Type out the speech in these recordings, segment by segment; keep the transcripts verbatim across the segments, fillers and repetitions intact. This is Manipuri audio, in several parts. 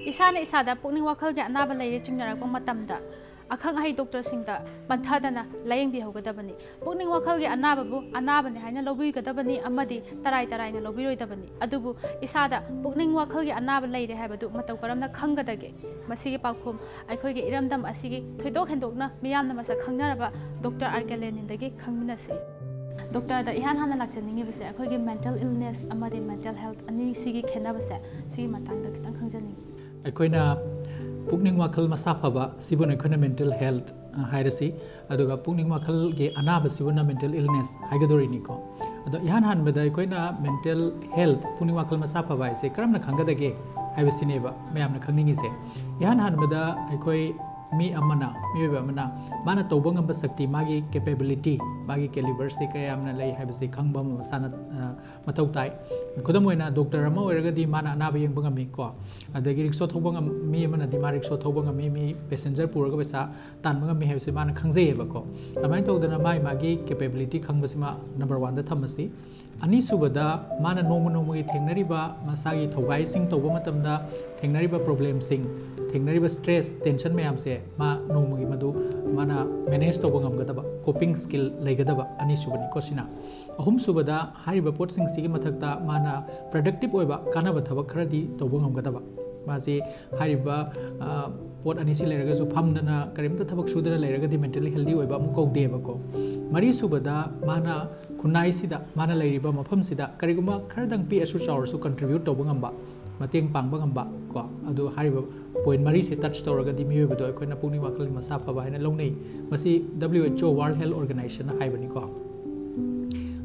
ꯏꯁꯥꯅ ꯏꯁꯥꯗ ꯄꯨꯛꯅꯤꯡ ꯋꯥꯈꯜꯒꯤ ꯑꯅꯥꯕ ꯂꯩꯔꯦ ꯆꯤꯡꯅꯔꯛꯄ ꯃꯇꯝꯗ, ꯑꯈꯪ ꯑꯍꯩ ꯗꯣꯛꯇꯔꯁꯤꯡꯗ ꯄꯟꯊꯗꯅ ꯂꯥꯌꯦꯡꯕꯤꯍꯧꯒꯗꯕꯅꯤ꯫ ꯄꯨꯛꯅꯤꯡ ꯋꯥꯈꯜꯒꯤ ꯑꯅꯥꯕꯕꯨ ꯑꯅꯥꯕꯅꯤ ꯍꯥꯏꯅ ꯂꯧꯕꯤꯒꯗꯕꯅꯤ ꯑꯃꯗꯤ ꯇꯔꯥꯏ ꯇꯔꯥꯏꯅ ꯂꯧꯕꯤꯔꯣꯏꯗꯕꯅꯤ꯫ ꯑꯗꯨꯕꯨ ꯏꯁꯥꯗ ꯄꯨꯛꯅꯤꯡ ꯋꯥꯈꯜꯒꯤ ꯑꯅꯥꯕ ꯂꯩꯔꯦ ꯍꯥꯏꯕꯗꯨ ꯃꯇꯧ ꯀꯔꯝꯅ ꯈꯪꯒꯗꯒꯦ? ꯃꯁꯤꯒꯤ ꯄꯥꯎꯈꯨꯝ ꯑꯩꯈꯣꯏꯒꯤ ꯏꯔꯝꯗꯝ ꯑꯁꯤꯒꯤ ꯊꯣꯏꯗꯣꯛ ꯍꯦꯟꯗꯣꯛꯅ ꯃꯤꯌꯥꯝꯅ ꯃꯁꯛ ꯈꯪꯅꯔꯕ ꯗꯣꯛꯇꯔ ꯑꯥꯔ ꯀꯦ ꯂꯦꯅꯤꯟꯗꯒꯤ ꯈꯪꯃꯤꯟꯅꯁꯤ꯫ ꯗꯣꯛꯇꯔꯗ ꯏꯍꯥꯟ ꯍꯥꯟꯅ ꯂꯥꯛꯆꯅꯤꯡꯉꯤꯕꯁꯦ ꯑꯩꯈꯣꯏꯒꯤ mental illness ꯑꯃꯗꯤ mental health ꯑꯅꯤꯁꯤꯒꯤ ꯈꯦꯠꯅꯕꯁꯦ, ꯁꯤꯒꯤ ꯃꯇꯥꯡꯗ ꯈꯤꯇꯪ ꯈꯪꯖꯅꯤꯡꯉꯤ꯫ ꯑꯩꯈꯣꯏꯅ ꯄꯨꯛꯅꯤꯡ ꯋꯥꯈꯜ ꯃꯁꯥ ꯐꯕ ꯁꯤꯕꯨꯅ ꯑꯩꯈꯣꯏꯅ mental health, ꯑ, ꯍꯥꯏꯔꯁꯤ, ꯑꯗꯨꯒ ꯄꯨꯛꯅꯤꯡ ꯋꯥꯈꯜꯒꯤ ꯑꯅꯥꯕꯁꯤꯕꯨꯅ mental illness ꯍꯥꯏꯒꯗꯧꯔꯤꯅꯤꯀꯣ꯫ ꯑꯗꯣ ꯏꯍꯥꯟ ꯍꯥꯟꯕꯗ ꯑꯩꯈꯣꯏꯅ mental health, ꯄꯨꯛꯅꯤꯡ ꯋꯥꯈꯜ ꯃꯁꯥ ꯐꯕ ꯍꯥꯏꯁꯦ ꯀꯔꯝꯅ ꯈꯪꯒꯗꯒꯦ ꯍꯥꯏꯕꯁꯤꯅꯦꯕ ꯃꯌꯥꯝꯅ ꯈꯪꯅꯤꯡꯉꯤꯁꯦ꯫ ꯏꯍꯥꯟ ꯍꯥꯟꯕꯗ ꯑꯩꯈꯣꯏ ꯃꯤ ꯑꯃꯅ, ꯃꯤꯑꯣꯏꯕ ꯑꯃꯅ ꯃꯥꯅ ꯇꯧꯕ ꯉꯝꯕ ꯁꯛꯇꯤ, ꯃꯥꯒꯤ capability, ꯃꯥꯒꯤ caliberꯁꯦ ꯀꯌꯥꯝꯅ ꯂꯩ ꯍꯥꯏꯕꯁꯤ ꯈꯪꯕ ꯑꯃ ꯃꯁꯥꯅ, ꯑ, ꯃꯊꯧ ꯇꯥꯏ꯫ ꯈꯨꯗꯝ ꯑꯣꯏꯅ ꯗꯣꯛꯇꯔ ꯑꯃ ꯑꯣꯏꯔꯒꯗꯤ ꯃꯥꯅ ꯑꯅꯥꯕ ꯌꯦꯡꯕ ꯉꯝꯃꯤ ꯀꯣ, ꯑꯗꯒꯤ ꯔꯤꯛꯁꯣ ꯊꯧꯕ ꯉꯝ-, ꯃꯤ ꯑꯃꯅꯗꯤ ꯃꯥ ꯔꯤꯛꯁꯣ ꯊꯧꯕ ꯉꯝꯃꯤ, ꯃꯤ passenger ꯄꯨꯔꯒ ꯄꯩꯁꯥ ꯇꯥꯟꯕ ꯉꯝꯃꯤ ꯍꯥꯏꯕꯁꯤ ꯃꯥꯅ ꯈꯪꯖꯩꯌꯦꯕꯀꯣ꯫ ꯑꯗꯨꯃꯥꯏꯅ ꯇꯧꯗꯅ ꯃꯥꯒꯤ ꯃꯥꯒꯤ capability ꯈꯪꯕꯁꯤꯃ number oneꯗ ꯊꯝꯃꯁꯤ꯫ ꯑꯅꯤꯁꯨꯕꯗ, ꯃꯥꯅ ꯅꯣꯡꯃ ꯅꯣꯡꯃꯒꯤ ꯊꯦꯡꯅꯔꯤꯕ ꯃꯁꯥꯒꯤ ꯊꯧꯒꯥꯏꯁꯤꯡ ꯇꯧꯕ ꯃꯇꯝꯗ ꯊꯦꯡꯅꯔꯤꯕ problemꯁꯤꯡ, ꯊꯦꯡꯅꯔꯤꯕ stress, tension ꯃꯌꯥꯝꯁꯦ ꯃꯥ ꯅꯣꯡꯃꯒꯤ ꯃꯗꯨ ꯃꯥꯅ manage ꯇꯧꯕ ꯉꯝꯒꯗꯕ coping skill ꯂꯩꯒꯗꯕ ꯑꯅꯤꯁꯨꯕꯅꯤꯀꯣ ꯁꯤꯅ꯫ ꯑꯍꯨꯝꯁꯨꯕꯗ, ꯍꯥꯏꯔꯤꯕ ꯄꯣꯠꯁꯤꯡꯁꯤꯒꯤ ꯃꯊꯛꯇ ꯃꯥꯅ productive ꯑꯣꯏꯕ ꯀꯥꯟꯅꯕ ꯊꯕꯛ ꯈꯔꯗꯤ ꯇꯧꯕ ꯉꯝꯒꯗꯕ꯫ ꯃꯥꯁꯤ ꯍꯥꯏꯔꯤꯕ, ꯑ, ꯄꯣꯠ ꯑꯅꯤꯁꯤ ꯂꯩꯔꯒꯁꯨ ꯐꯝꯗꯅ ꯀꯔꯤꯝꯇ ꯊꯕꯛ ꯁꯨꯗꯅ ꯂꯩꯔꯒꯗꯤ mentally healthy ꯑꯣꯏꯕ ꯑꯃꯨꯛ ꯀꯧꯗꯦꯕꯀꯣ꯫ ꯃꯔꯤꯁꯨꯕꯗ, ꯃꯥꯅ ꯈꯨꯟꯅꯥꯏꯁꯤꯗ, ꯃꯥꯅ ꯂꯩꯔꯤꯕ ꯃꯐꯝꯁꯤꯗ ꯀꯔꯤꯒꯨꯝꯕ ꯈꯔꯗꯪ ꯄꯤꯛꯑꯁꯨ ꯆꯥꯎꯔꯁꯨ contribute ꯇꯧꯕ ꯉꯝꯕ, ꯃꯇꯦꯡ ꯄꯥꯡꯕ ꯉꯝꯕ ꯀꯣ꯫ ꯑꯗꯨ ꯍꯥꯏꯔꯤꯕ point ꯃꯔꯤꯁꯦ touch ꯇꯧꯔꯒꯗꯤ ꯃꯤꯑꯣꯏꯕꯗꯣ ꯑꯩꯈꯣꯏꯅ ꯄꯨꯛꯅꯤꯡ ꯋꯥꯈꯜꯒꯤ ꯃꯁꯥ ꯐꯕ ꯍꯥꯏꯅ ꯂꯧꯅꯩ꯫ ꯃꯁꯤ W H O, World Health Organizationꯅ ꯍꯥꯏꯕꯅꯤꯀꯣ꯫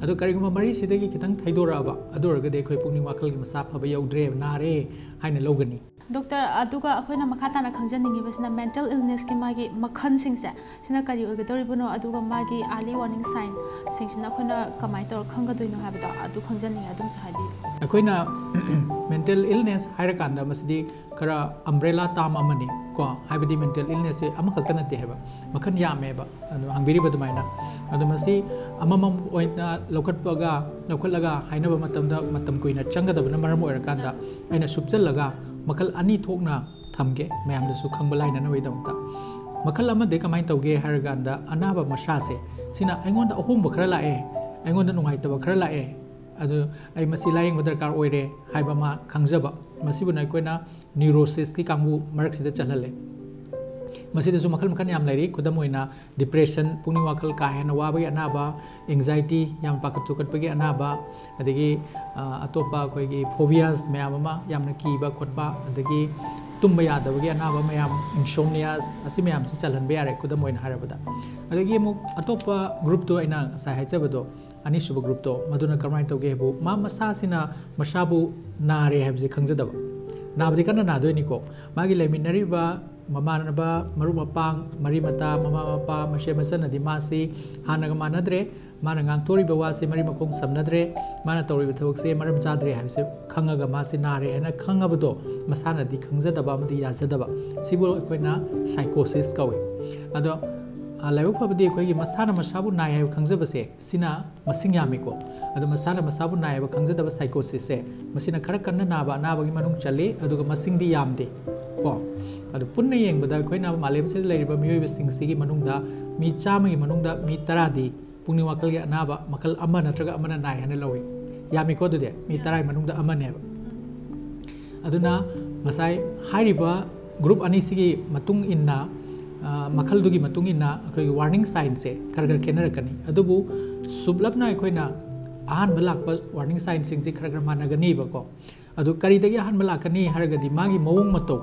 ꯑꯗꯣ ꯀꯔꯤꯒꯨꯝꯕ ꯃꯔꯤꯁꯤꯗꯒꯤ ꯈꯤꯇꯪ ꯊꯩꯗꯣꯔꯛꯑꯕ, ꯑꯗꯨ ꯑꯣꯏꯔꯒꯗꯤ ꯑꯩꯈꯣꯏ ꯄꯨꯛꯅꯤꯡ ꯋꯥꯈꯜꯒꯤ ꯃꯁꯥ ꯐꯕ ꯌꯧꯗ꯭ꯔꯦ, ꯅꯥꯔꯦ ꯍꯥꯏꯅ ꯂꯧꯒꯅꯤ꯫ ꯗꯣꯛꯇꯔ, ꯑꯗꯨꯒ ꯑꯩꯈꯣꯏꯅ ꯃꯈꯥ ꯇꯥꯅ ꯈꯪꯖꯅꯤꯡꯉꯤꯕꯁꯤꯅ mental illnessꯀꯤ ꯃꯥꯒꯤ ꯃꯈꯜꯁꯤꯡꯁꯦ, ꯁꯤꯅ ꯀꯔꯤ ꯑꯣꯏꯒꯗꯧꯔꯤꯕꯅꯣ, ꯑꯗꯨꯒ ꯃꯥꯒꯤ early warning signꯁꯤꯡꯁꯤꯅ ꯑꯩꯈꯣꯏꯅ ꯀꯃꯥꯏꯅ ꯇꯧꯔꯒ ꯈꯪꯒꯗꯣꯏꯅꯣ ꯍꯥꯏꯕꯗꯣ ꯑꯗꯨ ꯈꯪꯖꯅꯤꯡꯉꯤ, ꯑꯗꯨꯝꯁꯨ ꯍꯥꯏꯕꯤꯌꯨ꯫ ꯑꯩꯈꯣꯏꯅ mental illness ꯍꯥꯏꯔꯀꯥꯟꯗ ꯃꯁꯤꯗꯤ ꯈꯔ umbrella term ꯑꯃꯅꯤ ꯀꯣ, ꯍꯥꯏꯕꯗꯤ mental illnessꯁꯦ ꯑꯃꯈꯛꯇ ꯅꯠꯇꯦ ꯍꯥꯏꯕ, ꯃꯈꯜ ꯌꯥꯝꯃꯦꯕ꯫ ꯑꯗꯣ ꯍꯪꯕꯤꯔꯤꯕ ꯑꯗꯨꯃꯥꯏꯅ, ꯑꯗꯣ ꯃꯁꯤ ꯑꯃꯃꯝ ꯑꯣꯏꯅ ꯂꯧꯈꯠꯄꯒ, ꯂꯧꯈꯠꯂꯒ ꯍꯥꯏꯅꯕ ꯃꯇꯝꯗ ꯃꯇꯝ ꯀꯨꯏꯅ ꯆꯪꯒꯗꯕꯅ ꯃꯔꯝ ꯑꯣꯏꯔꯀꯥꯟꯗ ꯑꯩꯅ ꯁꯨꯞꯆꯜꯂꯒ ꯃꯈꯜ ꯑꯅꯤ ꯊꯣꯛꯅ ꯊꯝꯒꯦ, ꯃꯌꯥꯝꯗꯁꯨ ꯈꯪꯕ ꯂꯥꯏꯅꯅꯕꯒꯤꯗꯃꯛꯇ꯫ ꯃꯈꯜ ꯑꯃꯗꯤ ꯀꯃꯥꯏꯅ ꯇꯧꯒꯦ ꯍꯥꯏꯔꯀꯥꯟꯗ, ꯑꯅꯥꯕ ꯃꯁꯥꯁꯦ ꯁꯤꯅ ꯑꯩꯉꯣꯟꯗ ꯑꯍꯣꯡꯕ ꯈꯔ ꯂꯥꯛꯑꯦ, ꯑꯩꯉꯣꯟꯗ ꯅꯨꯡꯉꯥꯏꯇꯕ ꯈꯔ ꯂꯥꯛꯑꯦ, ꯑꯗꯨ ꯑꯩ ꯃꯁꯤ ꯂꯥꯌꯦꯡꯕ ꯗꯔꯀꯥꯔ ꯑꯣꯏꯔꯦ ꯍꯥꯏꯕ ꯑꯃ ꯈꯪꯖꯕ, ꯃꯁꯤꯕꯨꯅ ꯑꯩꯈꯣꯏꯅ ꯅ꯭ꯌꯨꯔꯣꯁꯤꯁꯀꯤ ꯀꯥꯡꯕꯨ ꯃꯔꯛꯁꯤꯗ ꯆꯜꯍꯜꯂꯦ꯫ ꯃꯁꯤꯗꯁꯨ ꯃꯈꯜ ꯃꯈꯜ ꯌꯥꯝ ꯂꯩꯔꯤ꯫ ꯈꯨꯗꯝ ꯑꯣꯏꯅ, ꯗꯤꯄ꯭ꯔꯦꯁꯟ, ꯄꯨꯛꯅꯤꯡ ꯋꯥꯈꯜ ꯀꯥ ꯍꯦꯟꯅ ꯋꯥꯕꯒꯤ ꯑꯅꯥꯕ, ꯑꯦꯡꯖꯥꯏꯇꯤ, ꯌꯥꯝ ꯄꯥꯈꯠ ꯊꯨꯀꯠꯄꯒꯤ ꯑꯅꯥꯕ, ꯑꯗꯒꯤ, ꯑ, ꯑꯇꯣꯞꯄ ꯑꯩꯈꯣꯏꯒꯤ ꯐꯣꯕꯤꯌꯥꯁ ꯃꯌꯥꯝ ꯑꯃ, ꯌꯥꯝꯅ ꯀꯤꯕ ꯈꯣꯠꯄ, ꯑꯗꯒꯤ ꯇꯨꯝꯕ ꯌꯥꯗꯕꯒꯤ ꯑꯅꯥꯕ ꯃꯌꯥꯝ, ꯏꯟꯁꯣꯝꯅꯤꯌꯥꯁ, ꯑꯁꯤ ꯃꯌꯥꯝꯁꯤ ꯆꯜꯍꯟꯕ ꯌꯥꯔꯦ, ꯈꯨꯗꯝ ꯑꯣꯏꯅ ꯍꯥꯏꯔꯕꯗ꯫ ꯑꯗꯒꯤ ꯑꯃꯨꯛ ꯑꯇꯣꯞꯄ ꯒ꯭ꯔꯨꯞꯇꯨ, ꯑꯩꯅ ꯉꯁꯥꯏ ꯍꯥꯏꯖꯕꯗꯣ, ꯑꯅꯤꯁꯨꯕ ꯒ꯭ꯔꯨꯞꯇꯣ, ꯃꯗꯨꯅ ꯀꯃꯥꯏꯅ ꯇꯧꯒꯦ ꯍꯥꯏꯕꯨ, ꯃꯥ ꯃꯁꯥꯁꯤꯅ ꯃꯁꯥꯕꯨ ꯅꯥꯔꯦ ꯍꯥꯏꯕꯁꯦ ꯈꯪꯖꯗꯕ꯫ ꯅꯥꯕꯗꯤ ꯀꯟꯅ ꯅꯥꯗꯣꯏꯅꯤꯀꯣ꯫ ꯃꯥꯒꯤ ꯂꯩꯃꯤꯟꯅꯔꯤꯕ ꯃꯃꯥꯟꯅꯕ, ꯃꯔꯨꯞ ꯃꯄꯥꯡ, ꯃꯔꯤ ꯃꯇꯥ, ꯃꯃꯥ ꯃꯄꯥ, ꯃꯁꯦ ꯃꯆꯟꯅꯗꯤ ꯃꯥꯁꯤ ꯍꯥꯟꯅꯒ ꯃꯥꯟꯅꯗ꯭ꯔꯦ, ꯃꯥꯅ ꯉꯥꯡꯊꯣꯔꯤꯕ ꯋꯥꯁꯦ ꯃꯔꯤ ꯃꯈꯣꯡ ꯁꯝꯅꯗ꯭ꯔꯦ, ꯃꯥꯅ ꯇꯧꯔꯤꯕ ꯊꯕꯛꯁꯦ ꯃꯔꯝ ꯆꯥꯗ꯭ꯔꯦ ꯍꯥꯏꯕꯁꯦ ꯈꯪꯉꯒ ꯃꯥꯁꯤ ꯅꯥꯔꯦ ꯍꯥꯏꯅ ꯈꯪꯉꯕꯗꯣ ꯃꯁꯥꯅꯗꯤ ꯈꯪꯖꯗꯕ ꯑꯃꯗꯤ ꯌꯥꯖꯗꯕ, ꯁꯤꯕꯨ ꯑꯩꯈꯣꯏꯅ ꯁꯥꯏꯀꯣꯁꯤꯁ ꯀꯧꯏ꯫ ꯑꯗꯣ, ꯑ, ꯂꯥꯏꯕꯛ ꯐꯕꯗꯤ ꯑꯩꯈꯣꯏꯒꯤ ꯃꯁꯥꯅ ꯃꯁꯥꯕꯨ ꯅꯥꯏ ꯍꯥꯏꯕ ꯈꯪꯖꯕꯁꯦ, ꯁꯤꯅ ꯃꯁꯤꯡ ꯌꯥꯝꯃꯤꯀꯣ꯫ ꯑꯗꯣ ꯃꯁꯥꯅ ꯃꯁꯥꯕꯨ ꯅꯥꯏ ꯍꯥꯏꯕ ꯈꯪꯖꯗꯕ ꯁꯥꯏꯀꯣꯁꯤꯁꯁꯦ, ꯃꯁꯤꯅ ꯈꯔ ꯀꯟꯅ ꯅꯥꯕ ꯑꯅꯥꯕꯒꯤ ꯃꯅꯨꯡ ꯆꯜꯂꯤ, ꯑꯗꯨꯒ ꯃꯁꯤꯡꯗꯤ ꯌꯥꯝꯗꯦ ꯀꯣ꯫ ꯑꯗꯣ ꯄꯨꯟꯅ ꯌꯦꯡꯕꯗ ꯑꯩꯈꯣꯏꯅ ꯃꯥꯂꯦꯝꯁꯤꯗ ꯂꯩꯔꯤꯕ ꯃꯤꯑꯣꯏꯕꯁꯤꯡꯁꯤꯒꯤ ꯃꯅꯨꯡꯗ ꯃꯤ ꯆꯥꯝꯃꯒꯤ ꯃꯅꯨꯡꯗ ꯃꯤ ꯇꯔꯥꯗꯤ ꯄꯨꯛꯅꯤꯡ ꯋꯥꯈꯜꯒꯤ ꯑꯅꯥꯕ ꯃꯈꯜ ꯑꯃ ꯅꯠꯇ꯭ꯔꯒ ꯑꯃꯅ ꯅꯥꯏ ꯍꯥꯏꯅ ꯂꯧꯏ꯫ ꯌꯥꯝꯃꯤꯀꯣ ꯑꯗꯨꯗꯤ? ꯃꯤ ꯇꯔꯥꯒꯤ ꯃꯅꯨꯡꯗ ꯑꯃꯅꯦꯕ꯫ ꯑꯗꯨꯅ ꯉꯁꯥꯏ ꯍꯥꯏꯔꯤꯕ ꯒ꯭ꯔꯨꯞ ꯑꯅꯤꯁꯤꯒꯤ ꯃꯇꯨꯡ ꯏꯟꯅ, ꯑ, ꯃꯈꯜꯗꯨꯒꯤ ꯃꯇꯨꯡ ꯏꯟꯅ ꯑꯩꯈꯣꯏꯒꯤ ꯋꯥꯔꯅꯤꯡ ꯁꯥꯏꯟꯁꯦ ꯈꯔ ꯈꯔ ꯈꯦꯠꯅꯔꯛꯀꯅꯤ꯫ ꯑꯗꯨꯕꯨ ꯁꯨꯞꯂꯞꯅ ꯑꯩꯈꯣꯏꯅ ꯑꯍꯥꯟꯕ ꯂꯥꯛꯄ ꯋꯥꯔꯅꯤꯡ ꯁꯥꯏꯟꯁꯤꯡꯁꯦ ꯈꯔ ꯈꯔ ꯃꯥꯟꯅꯒꯅꯤꯕꯀꯣ꯫ ꯑꯗꯨ ꯀꯔꯤꯗꯒꯤ ꯑꯍꯥꯟꯕ ꯂꯥꯛꯀꯅꯤ ꯍꯥꯏꯔꯒꯗꯤ ꯃꯥꯒꯤ ꯃꯑꯣꯡ ꯃꯇꯧ,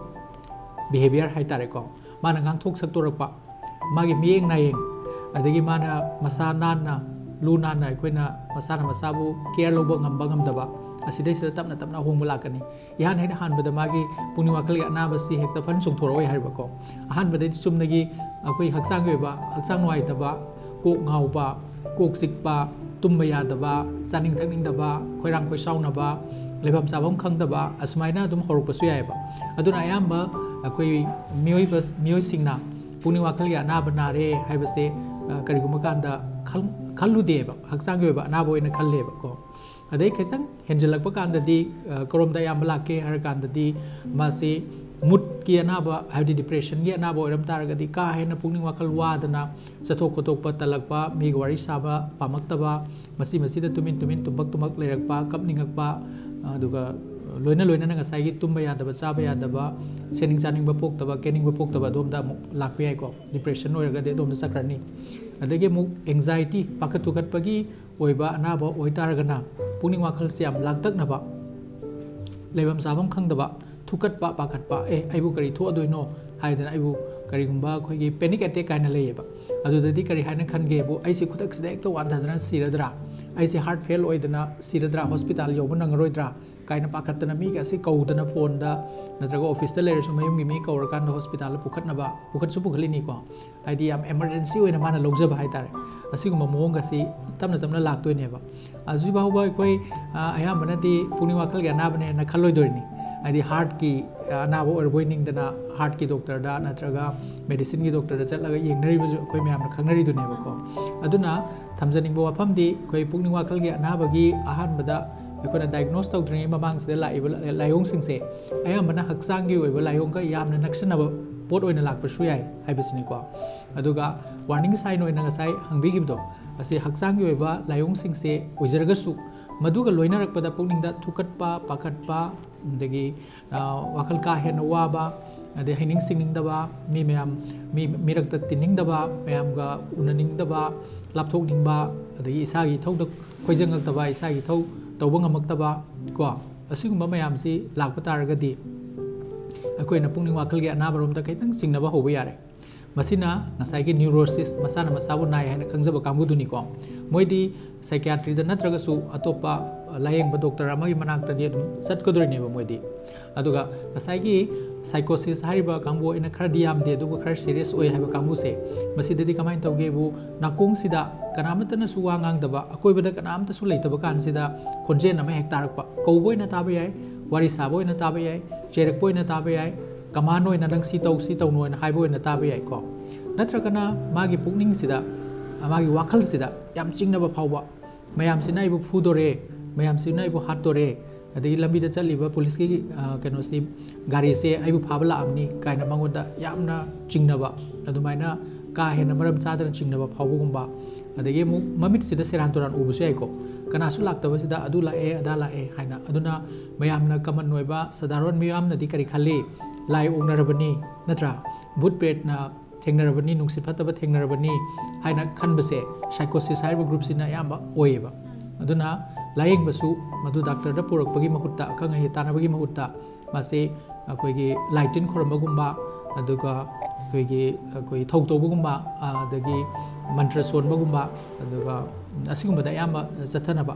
ꯕꯤꯍꯦꯕꯤꯌꯔ ꯍꯥꯏꯇꯥꯔꯦꯀꯣ, ꯃꯥꯅ ꯉꯥꯡꯊꯣꯛ ꯁꯛꯇꯣꯔꯛꯄ, ꯃꯥꯒꯤ ꯃꯤꯌꯦꯡ ꯅꯥꯌꯦꯡ, ꯑꯗꯒꯤ ꯃꯥꯅ ꯃꯁꯥ ꯅꯥꯟꯅ, ꯂꯨ ꯅꯥꯟꯅ ꯑꯩꯈꯣꯏꯅ ꯃꯁꯥꯅ ꯃꯁꯥꯕꯨ ꯀꯦꯌꯔ ꯂꯧꯕ ꯉꯝꯕ ꯉꯝꯗꯕ, ꯑꯁꯤꯗꯩꯁꯤꯗ ꯇꯞꯅ ꯇꯞꯅ ꯑꯍꯣꯡꯕ ꯂꯥꯛꯀꯅꯤ꯫ ꯏꯍꯥꯟ ꯍꯦꯛ ꯍꯥꯟꯕꯗ ꯃꯥꯒꯤ ꯄꯨꯛꯅꯤꯡ ꯋꯥꯈꯜꯒꯤ ꯑꯅꯥꯕꯁꯤ ꯍꯦꯛꯇ ꯐꯟ ꯆꯣꯡꯊꯣꯔꯛꯑꯣꯏ ꯍꯥꯏꯕꯀꯣ꯫ ꯑꯍꯥꯟꯕꯗꯩꯗꯤ ꯆꯨꯝꯅꯒꯤ ꯑꯩꯈꯣꯏ ꯍꯛꯆꯥꯡꯒꯤ ꯑꯣꯏꯕ, ꯍꯛꯆꯥꯡ ꯅꯨꯡꯉꯥꯏꯇꯕ, ꯀꯣꯛ ꯉꯥꯎꯕ, ꯀꯣꯛ ꯆꯤꯛꯄ, ꯇꯨꯝꯕ ꯌꯥꯗꯕ, ꯆꯥꯅꯤꯡ ꯊꯛꯅꯤꯡꯗꯕ, ꯈꯣꯏꯔꯥꯡ ꯈꯣꯏꯁꯥꯎꯅꯕ, ꯂꯩꯐꯝ ꯆꯥꯐꯝ ꯈꯪꯗꯕ, ꯑꯁꯨꯃꯥꯏꯅ ꯑꯗꯨꯝ ꯍꯧꯔꯛꯄꯁꯨ ꯌꯥꯏꯑꯕ꯫ ꯑꯗꯨꯅ ꯑꯌꯥꯝꯕ ꯑꯩꯈꯣꯏ ꯃꯤꯑꯣꯏꯕ, ꯃꯤꯑꯣꯏꯁꯤꯡꯅ ꯄꯨꯛꯅꯤꯡ ꯋꯥꯈꯜꯒꯤ ꯑꯅꯥꯕ ꯅꯥꯔꯦ ꯍꯥꯏꯕꯁꯦ, ꯑ, ꯀꯔꯤꯒꯨꯝꯕ ꯀꯥꯟꯗ ꯈꯜ-, ꯈꯜꯂꯨꯗꯦꯕ, ꯍꯛꯆꯥꯡꯒꯤ ꯑꯣꯏꯕ ꯑꯅꯥꯕ ꯑꯣꯏꯅ ꯈꯜꯂꯦꯕꯀꯣ꯫ ꯑꯗꯩ ꯈꯤꯇꯪ ꯍꯦꯟꯖꯜꯂꯛꯄ ꯀꯥꯟꯗꯗꯤ, ꯑ, ꯀꯔꯣꯝꯗ ꯑꯌꯥꯝꯕ ꯂꯥꯛꯀꯦ ꯍꯥꯏꯔ ꯀꯥꯟꯗꯗꯤ, ꯃꯥꯁꯤ ꯃꯨꯠꯀꯤ ꯑꯅꯥꯕ, ꯍꯥꯏꯕꯗꯤ ꯗꯤꯄ꯭ꯔꯦꯁꯟꯒꯤ ꯑꯅꯥꯕ ꯑꯣꯏꯔꯝ ꯇꯥꯔꯒꯗꯤ, ꯀꯥ ꯍꯦꯟꯅ ꯄꯨꯛꯅꯤꯡ ꯋꯥꯈꯜ ꯋꯥꯗꯅ, ꯆꯠꯊꯣꯛ ꯈꯣꯠꯇꯣꯛꯄ ꯇꯜꯂꯛꯄ, ꯃꯤꯒ ꯋꯥꯔꯤ ꯁꯥꯕ ꯄꯥꯝꯃꯛꯇꯕ, ꯃꯁꯤ ꯃꯁꯤꯗ ꯇꯨꯃꯤꯟ ꯇꯨꯃꯤꯟ ꯇꯨꯝꯕꯛ ꯇꯨꯝꯕꯛ ꯂꯩꯔꯛꯄ, ꯀꯞꯅꯤꯡꯉꯛꯄ, ꯑꯗꯨꯒ ꯂꯣꯏꯅ ꯂꯣꯏꯅꯅ ꯉꯁꯥꯏꯒꯤ ꯇꯨꯝꯕ ꯌꯥꯗꯕ, ꯆꯥꯕ ꯌꯥꯗꯕ, ꯁꯦꯠꯅꯤꯡ ꯆꯥꯅꯤꯡꯕ ꯄꯣꯛꯇꯕ, ꯀꯦꯅꯤꯡꯕ ꯄꯣꯛꯇꯕ, ꯑꯗꯣꯝꯗ ꯑꯃꯨꯛ ꯂꯥꯛꯄ ꯌꯥꯏꯀꯣ꯫ ꯗꯤꯄ꯭ꯔꯦꯁꯟ ꯑꯣꯏꯔꯒꯗꯤ ꯑꯗꯣꯝꯗ ꯆꯠꯈ꯭ꯔꯅꯤ꯫ ꯑꯗꯒꯤ ꯑꯃꯨꯛ ꯑꯦꯡꯖꯥꯏꯇꯤ, ꯄꯥꯈꯠ ꯊꯨꯀꯠꯄꯒꯤ ꯑꯣꯏꯕ ꯑꯅꯥꯕ ꯑꯣꯏꯇꯥꯔꯒꯅ, ꯄꯨꯛꯅꯤꯡ ꯋꯥꯈꯜꯁꯦ ꯌꯥꯝ ꯂꯥꯡꯇꯛꯅꯕ, ꯂꯩꯐꯝ ꯆꯥꯐꯝ ꯈꯪꯗꯕ, ꯊꯨꯀꯠꯄ, ꯄꯥꯈꯠꯄ, "ꯑꯦ, ꯑꯩꯕꯨ ꯀꯔꯤ ꯊꯣꯛꯑꯗꯣꯏꯅꯣ?" ꯍꯥꯏꯗꯅ, ꯑꯩꯕꯨ ꯀꯔꯤꯒꯨꯝꯕ ꯑꯩꯈꯣꯏꯒꯤ ꯄꯦꯅꯤꯛ ꯑꯦꯇꯦꯛ ꯀꯥꯏꯅ ꯂꯩꯌꯦꯕ, ꯑꯗꯨꯗꯗꯤ ꯀꯔꯤ ꯍꯥꯏꯅ ꯈꯟꯒꯦꯕꯨ, "ꯑꯩꯁꯦ ꯈꯨꯗꯛꯁꯤꯗ ꯍꯦꯛꯇ ꯋꯥꯟꯊꯗꯅ ꯁꯤꯔꯗ꯭ꯔꯥ? ꯑꯩꯁꯦ ꯍꯥꯔꯠ ꯐꯦꯜ ꯑꯣꯏꯗꯅ ꯁꯤꯔꯗ꯭ꯔꯥ? ꯍꯣꯁꯄꯤꯇꯥꯜ ꯌꯧꯕ ꯅꯪꯉꯔꯣꯏꯗ꯭ꯔꯥ?" ꯀꯥꯏꯅ ꯄꯥꯈꯠꯇꯅ ꯃꯤꯒ ꯑꯁꯤ ꯀꯧꯗꯅ ꯐꯣꯟꯗ ꯅꯠꯇ꯭ꯔꯒ ꯑꯣꯐꯤꯁꯇ ꯂꯩꯔꯁꯨ ꯃꯌꯨꯝꯒꯤ ꯃꯤ ꯀꯧꯔꯀꯥꯟꯗ ꯍꯣꯁꯄꯤꯇꯥꯜꯗ ꯄꯨꯈꯠꯅꯕ, ꯄꯨꯈꯠꯁꯨ ꯄꯨꯈꯠꯂꯤꯅꯤꯀꯣ꯫ ꯍꯥꯏꯗꯤ ꯌꯥꯝ ꯏꯃꯥꯔꯖꯦꯟꯁꯤ ꯑꯣꯏꯅ ꯃꯥꯅ ꯂꯧꯖꯕ ꯍꯥꯏꯇꯥꯔꯦ꯫ ꯑꯁꯤꯒꯨꯝꯕ ꯃꯑꯣꯡ ꯑꯁꯤ ꯇꯞꯅ ꯇꯞꯅ ꯂꯥꯛꯇꯣꯏꯅꯦꯕ꯫ ꯍꯧꯖꯤꯛ ꯐꯥꯎꯕ ꯑꯩꯈꯣꯏ, ꯑ, ꯑꯌꯥꯝꯕꯅꯗꯤ ꯄꯨꯛꯅꯤꯡ ꯋꯥꯈꯜꯒꯤ ꯑꯅꯥꯕꯅꯦꯅ ꯈꯜꯂꯣꯏꯗꯣꯏꯅꯤ꯫ ꯍꯥꯏꯗꯤ ꯍꯥꯔꯠꯀꯤ, ꯑ, ꯑꯅꯥꯕ ꯑꯣꯏꯔꯕꯣꯏ ꯅꯤꯡꯗꯅ ꯍꯥꯔꯠꯀꯤ ꯗꯣꯛꯇꯔꯗ ꯅꯠꯇ꯭ꯔꯒ ꯃꯦꯗꯤꯁꯤꯟꯒꯤ ꯗꯣꯛꯇꯔꯗ ꯆꯠꯂꯒ ꯌꯦꯡꯅꯔꯤꯕꯁꯨ ꯑꯩꯈꯣꯏ ꯃꯌꯥꯝꯅ ꯈꯪꯅꯔꯤꯗꯨꯅꯦꯕꯀꯣ꯫ ꯑꯗꯨꯅ ꯊꯝꯖꯅꯤꯡꯕ ꯋꯥꯐꯝꯗꯤ, ꯑꯩꯈꯣꯏ ꯄꯨꯛꯅꯤꯡ ꯋꯥꯈꯜꯒꯤ ꯑꯅꯥꯕꯒꯤ ꯑꯍꯥꯟꯕꯗ ꯑꯩꯈꯣꯏꯅ ꯗꯥꯏꯒꯅꯣꯁ ꯇꯧꯗ꯭ꯔꯤꯉꯩ ꯃꯃꯥꯡꯁꯤꯗ ꯂꯥꯛꯏꯕ ꯂꯥꯏꯑꯣꯡꯁꯤꯡꯁꯦ ꯑꯌꯥꯝꯕꯅ ꯍꯛꯆꯥꯡꯒꯤ ꯑꯣꯏꯕ ꯂꯥꯏꯑꯣꯡꯒ ꯌꯥꯝꯅ ꯅꯛꯁꯤꯟꯅꯕ ꯄꯣꯠ ꯑꯣꯏꯅ ꯂꯥꯛꯄꯁꯨ ꯌꯥꯏ ꯍꯥꯏꯕꯁꯤꯅꯤꯀꯣ꯫ ꯑꯗꯨꯒ ꯋꯥꯔꯅꯤꯡ ꯁꯥꯏꯟ ꯑꯣꯏꯅ ꯉꯁꯥꯏ ꯍꯪꯕꯤꯈꯤꯕꯗꯣ, ꯑꯁꯤ ꯍꯛꯆꯥꯡꯒꯤ ꯑꯣꯏꯕ ꯂꯥꯏꯑꯣꯡꯁꯤꯡꯁꯦ ꯑꯣꯏꯖꯔꯒꯁꯨ, ꯃꯗꯨꯒ ꯂꯣꯏꯅꯔꯛꯄꯗ ꯄꯨꯛꯅꯤꯡꯗ ꯊꯨꯀꯠꯄ, ꯄꯥꯈꯠꯄ, ꯑꯗꯒꯤ, ꯑ, ꯋꯥꯈꯜ ꯀꯥ ꯍꯦꯟꯅ ꯋꯥꯕ, ꯑꯗꯩ ꯍꯩꯅꯤꯡ ꯁꯤꯡꯅꯤꯡꯗꯕ, ꯃꯤ ꯃꯌꯥꯝ, ꯃꯤ ꯃꯤꯔꯛꯇ ꯇꯤꯟꯅꯤꯡꯗꯕ, ꯃꯌꯥꯝꯒ ꯎꯅꯅꯤꯡꯗꯕ, ꯂꯥꯞꯊꯣꯛꯅꯤꯡꯕ, ꯑꯗꯒꯤ ꯏꯁꯥꯒꯤ ꯏꯊꯧꯗ ꯈꯣꯏꯖꯪꯉꯛꯇꯕ, ꯏꯁꯥꯒꯤ ꯏꯊꯧ ꯇꯧꯕ ꯉꯝꯃꯛꯇꯕ ꯀꯣ, ꯑꯁꯤꯒꯨꯝꯕ ꯃꯌꯥꯝꯁꯤ ꯂꯥꯛꯄ ꯇꯥꯔꯒꯗꯤ ꯑꯩꯈꯣꯏꯅ ꯄꯨꯛꯅꯤꯡ ꯋꯥꯈꯜꯒꯤ ꯑꯅꯥꯕꯔꯣꯝꯗ ꯈꯤꯇꯪ ꯆꯤꯡꯅꯕ ꯍꯧꯕ ꯌꯥꯔꯦ꯫ ꯃꯁꯤꯅ ꯉꯁꯥꯏꯒꯤ ꯅ꯭ꯌꯨꯔꯣꯁꯤꯁ, ꯃꯁꯥꯅ ꯃꯁꯥꯕꯨ ꯅꯥꯏ ꯍꯥꯏꯅ ꯈꯪꯖꯕ ꯀꯥꯡꯕꯨꯗꯨꯅꯤꯀꯣ꯫ ꯃꯣꯏꯗꯤ ꯁꯥꯏꯀꯤꯌꯥꯇ꯭ꯔꯤꯗ ꯅꯠꯇ꯭ꯔꯒꯁꯨ ꯑꯇꯣꯞꯄ ꯂꯥꯌꯦꯡꯕ ꯗꯣꯛꯇꯔ ꯑꯃꯒꯤ ꯃꯅꯥꯛꯇꯗꯤ ꯑꯗꯨꯝ ꯆꯠꯀꯗꯣꯏꯅꯦꯕ ꯃꯣꯏꯗꯤ꯫ ꯑꯗꯨꯒ ꯉꯁꯥꯏꯒꯤ ꯁꯥꯏꯀꯣꯁꯤꯁ ꯍꯥꯏꯔꯤꯕ ꯀꯥꯡꯕꯨ ꯑꯩꯅ ꯈꯔꯗꯤ ꯌꯥꯝꯗꯦ, ꯑꯗꯨꯕꯨ ꯈꯔ ꯁꯤꯔꯤꯌꯁ ꯑꯣꯏ ꯍꯥꯏꯕ ꯀꯥꯡꯕꯨꯁꯦ, ꯃꯁꯤꯗꯗꯤ ꯀꯃꯥꯏꯅ ꯇꯧꯒꯦꯕꯨ, ꯅꯥꯀꯣꯡꯁꯤꯗ ꯀꯅꯥꯃꯠꯇꯅꯁꯨ ꯋꯥ ꯉꯥꯡꯗꯕ, ꯑꯀꯣꯏꯕꯗ ꯀꯅꯥꯝꯇꯁꯨ ꯂꯩꯇꯕ ꯀꯥꯟꯁꯤꯗ ꯈꯣꯟꯖꯦꯜ ꯑꯃ ꯍꯦꯛ ꯇꯥꯔꯛꯄ, ꯀꯧꯕ ꯑꯣꯏꯅ ꯇꯥꯕ ꯌꯥꯏ, ꯋꯥꯔꯤ ꯁꯥꯕ ꯑꯣꯏꯅ ꯇꯥꯕ ꯌꯥꯏ, ꯆꯩꯔꯛꯄ ꯑꯣꯏꯅ ꯇꯥꯕ ꯌꯥꯏ, ꯀꯃꯥꯟ ꯑꯣꯏꯅ "ꯅꯪ ꯁꯤ ꯇꯧ, ꯁꯤ ꯇꯧꯅꯣ" ꯍꯥꯏꯅ ꯍꯥꯏꯕ ꯑꯣꯏꯅ ꯇꯥꯕ ꯌꯥꯏꯀꯣ꯫ ꯅꯠꯇ꯭ꯔꯒꯅ ꯃꯥꯒꯤ ꯄꯨꯛꯅꯤꯡꯁꯤꯗ, ꯃꯥꯒꯤ ꯋꯥꯈꯜꯁꯤꯗ ꯌꯥꯝ ꯆꯤꯡꯅꯕ ꯐꯥꯎꯕ, "ꯃꯌꯥꯝꯁꯤꯅ ꯑꯩꯕꯨ ꯐꯨꯗꯣꯔꯦ, ꯃꯌꯥꯝꯁꯤꯅ ꯑꯩꯕꯨ ꯍꯥꯠꯇꯣꯔꯦ, ꯑꯗꯒꯤ ꯂꯝꯕꯤꯗ ꯆꯠꯂꯤꯕ ꯄꯨꯂꯤꯁꯀꯤ ꯀꯩꯅꯣꯁꯤ, ꯒꯥꯔꯤꯁꯦ ꯑꯩꯕꯨ ꯐꯥꯕ ꯂꯥꯛꯑꯝꯅꯤ ꯀꯥꯏꯅ ꯃꯉꯣꯟꯗ ꯌꯥꯝꯅ ꯆꯤꯡꯅꯕ, ꯑꯗꯨꯃꯥꯏꯅ ꯀꯥ ꯍꯦꯟꯅ ꯃꯔꯝ ꯆꯥꯗꯅ ꯆꯤꯡꯅꯕ ꯐꯥꯎꯕꯒꯨꯝꯕ, ꯑꯗꯒꯤ ꯑꯃꯨꯛ ꯃꯃꯤꯠꯁꯤꯗ ꯁꯦꯔꯥꯟ ꯇꯨꯔꯥꯟ ꯎꯕꯁꯨ ꯌꯥꯏꯀꯣ, ꯀꯅꯥꯁꯨ ꯂꯥꯛꯇꯕꯁꯤꯗ ꯑꯗꯨ ꯂꯥꯛꯑꯦ ꯑꯗꯥ ꯂꯥꯛꯑꯦ ꯍꯥꯏꯅ꯫ ꯑꯗꯨꯅ ꯃꯌꯥꯝꯅ, ꯀꯃꯟ ꯑꯣꯏꯕ ꯁꯗꯥꯔꯣꯟ ꯃꯤꯌꯥꯝꯅꯗꯤ ꯀꯔꯤ ꯈꯜꯂꯤ? ꯂꯥꯏ ꯑꯣꯛꯅꯔꯕꯅꯤ, ꯅꯠꯇ꯭ꯔꯥ? ꯚꯨꯠ ꯄ꯭ꯔꯦꯠꯅ ꯊꯦꯡꯅꯔꯕꯅꯤ, ꯅꯨꯡꯁꯤꯠ ꯐꯠꯇꯕ ꯊꯦꯡꯅꯔꯕꯅꯤ ꯍꯥꯏꯅ ꯈꯟꯕꯁꯦ ꯁꯥꯏꯀꯣꯁꯤꯁ ꯍꯥꯏꯔꯤꯕ ꯒ꯭ꯔꯨꯞꯁꯤꯅ ꯑꯌꯥꯝꯕ ꯑꯣꯏꯌꯦꯕ꯫ ꯑꯗꯨꯅ ꯂꯥꯏꯌꯦꯡꯕꯁꯨ ꯃꯗꯨ ꯗꯥꯛꯇꯔꯗ ꯄꯨꯔꯛꯄꯒꯤ ꯃꯍꯨꯠꯇ, ꯑꯈꯪ ꯑꯍꯩ ꯇꯥꯟꯅꯕꯒꯤ ꯃꯍꯨꯠꯇ, ꯃꯁꯤ ꯑꯩꯈꯣꯏꯒꯤ ꯂꯥꯏ ꯇꯤꯟ ꯈꯨꯔꯨꯝꯕꯒꯨꯝꯕ, ꯑꯗꯨꯒ ꯑꯩꯈꯣꯏꯒꯤ, ꯑꯩꯈꯣꯏ ꯊꯧ ꯇꯧꯕꯒꯨꯝꯕ, ꯑꯗꯒꯤ ꯃꯟꯇ꯭ꯔ ꯁꯣꯟꯕꯒꯨꯝꯕ, ꯑꯗꯨꯒ ꯑꯁꯤꯒꯨꯝꯕꯗ ꯑꯌꯥꯝꯕ ꯆꯠꯊꯅꯕ꯫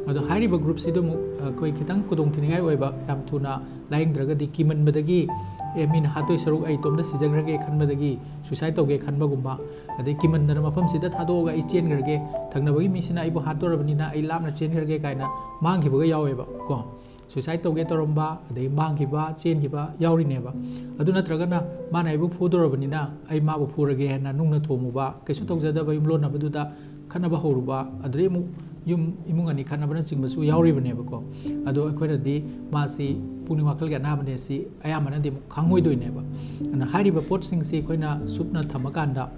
ꯑꯗꯣ ꯍꯥꯏꯔꯤꯕ ꯒ꯭ꯔꯨꯞꯁꯤꯗ ꯑꯃꯨꯛ ꯑꯩꯈꯣꯏ ꯈꯤꯇꯪ ꯈꯨꯗꯣꯡ ꯊꯤꯅꯤꯡꯉꯥꯏ ꯑꯣꯏꯕ, ꯌꯥꯝ ꯊꯨꯅ ꯂꯥꯏꯌꯦꯡꯗ꯭ꯔꯒꯗꯤ ꯀꯤꯃꯟꯕꯗꯒꯤ, "ꯑꯦ, ꯃꯤꯅ ꯍꯥꯠꯇꯣꯏ ꯁꯔꯨꯛ ꯑꯩ ꯏꯇꯣꯝꯇ ꯁꯤꯖꯈ꯭ꯔꯒꯦ" ꯈꯟꯕꯗꯒꯤ ꯁꯨꯏꯁꯥꯏꯠ ꯇꯧꯒꯦ ꯈꯟꯕꯒꯨꯝꯕ, ꯑꯗꯩ ꯀꯤꯃꯟꯗꯅ ꯃꯐꯝꯁꯤꯗ ꯊꯥꯗꯣꯛꯑꯒ "ꯑꯩ ꯆꯦꯟꯈ꯭ꯔꯒꯦ, ꯊꯪꯅꯕꯒꯤ ꯃꯤꯁꯤꯅ ꯑꯩꯕꯨ ꯍꯥꯠꯇꯣꯔꯕꯅꯤꯅ ꯑꯩ ꯂꯥꯞꯅ ꯆꯦꯟꯈ꯭ꯔꯒꯦ" ꯀꯥꯏꯅ ꯃꯥꯡꯈꯤꯕꯒ ꯌꯥꯎꯋꯦꯕ ꯀꯣ꯫ ꯁꯨꯏꯁꯥꯏꯠ ꯇꯧꯒꯦ ꯇꯧꯔꯝꯕ, ꯑꯗꯩ ꯃꯥꯡꯈꯤꯕ, ꯆꯦꯟꯈꯤꯕ ꯌꯥꯎꯔꯤꯅꯦꯕ꯫ ꯑꯗꯨ ꯅꯠꯇ꯭ꯔꯒꯅ ꯃꯥꯅ ꯑꯩꯕꯨ ꯐꯨꯗꯣꯔꯕꯅꯤꯅ ꯑꯩ ꯃꯥꯕꯨ ꯐꯨꯔꯒꯦ ꯍꯥꯏꯅ ꯅꯨꯡꯅ ꯊꯣꯝꯃꯨꯕ, ꯀꯩꯁꯨ ꯇꯧꯖꯗꯕ ꯌꯨꯝꯂꯣꯟꯅꯕꯗꯨꯗ ꯈꯠꯅꯕ ꯍꯧꯔꯨꯕ, ꯑꯗꯨꯗꯩ ꯑꯃꯨꯛ ꯌꯨꯝ, ꯏꯃꯨꯡ ꯑꯅꯤ ꯈꯠꯅꯕꯅꯆꯤꯡꯕꯁꯨ ꯌꯥꯎꯔꯤꯕꯅꯦꯕꯀꯣ꯫ ꯑꯗꯣ ꯑꯩꯈꯣꯏꯅꯗꯤ ꯃꯥꯁꯤ ꯄꯨꯛꯅꯤꯡ ꯋꯥꯈꯜꯒꯤ ꯑꯅꯥꯕꯅꯦ ꯁꯤ ꯑꯌꯥꯝꯕꯅꯗꯤ ꯑꯃꯨꯛ ꯈꯪꯉꯣꯏꯗꯣꯏꯅꯦꯕ꯫ ꯑꯗꯨꯅ ꯍꯥꯏꯔꯤꯕ ꯄꯣꯠꯁꯤꯡꯁꯤ ꯑꯩꯈꯣꯏꯅ ꯁꯨꯞꯅ ꯊꯝꯃꯀꯥꯟꯗ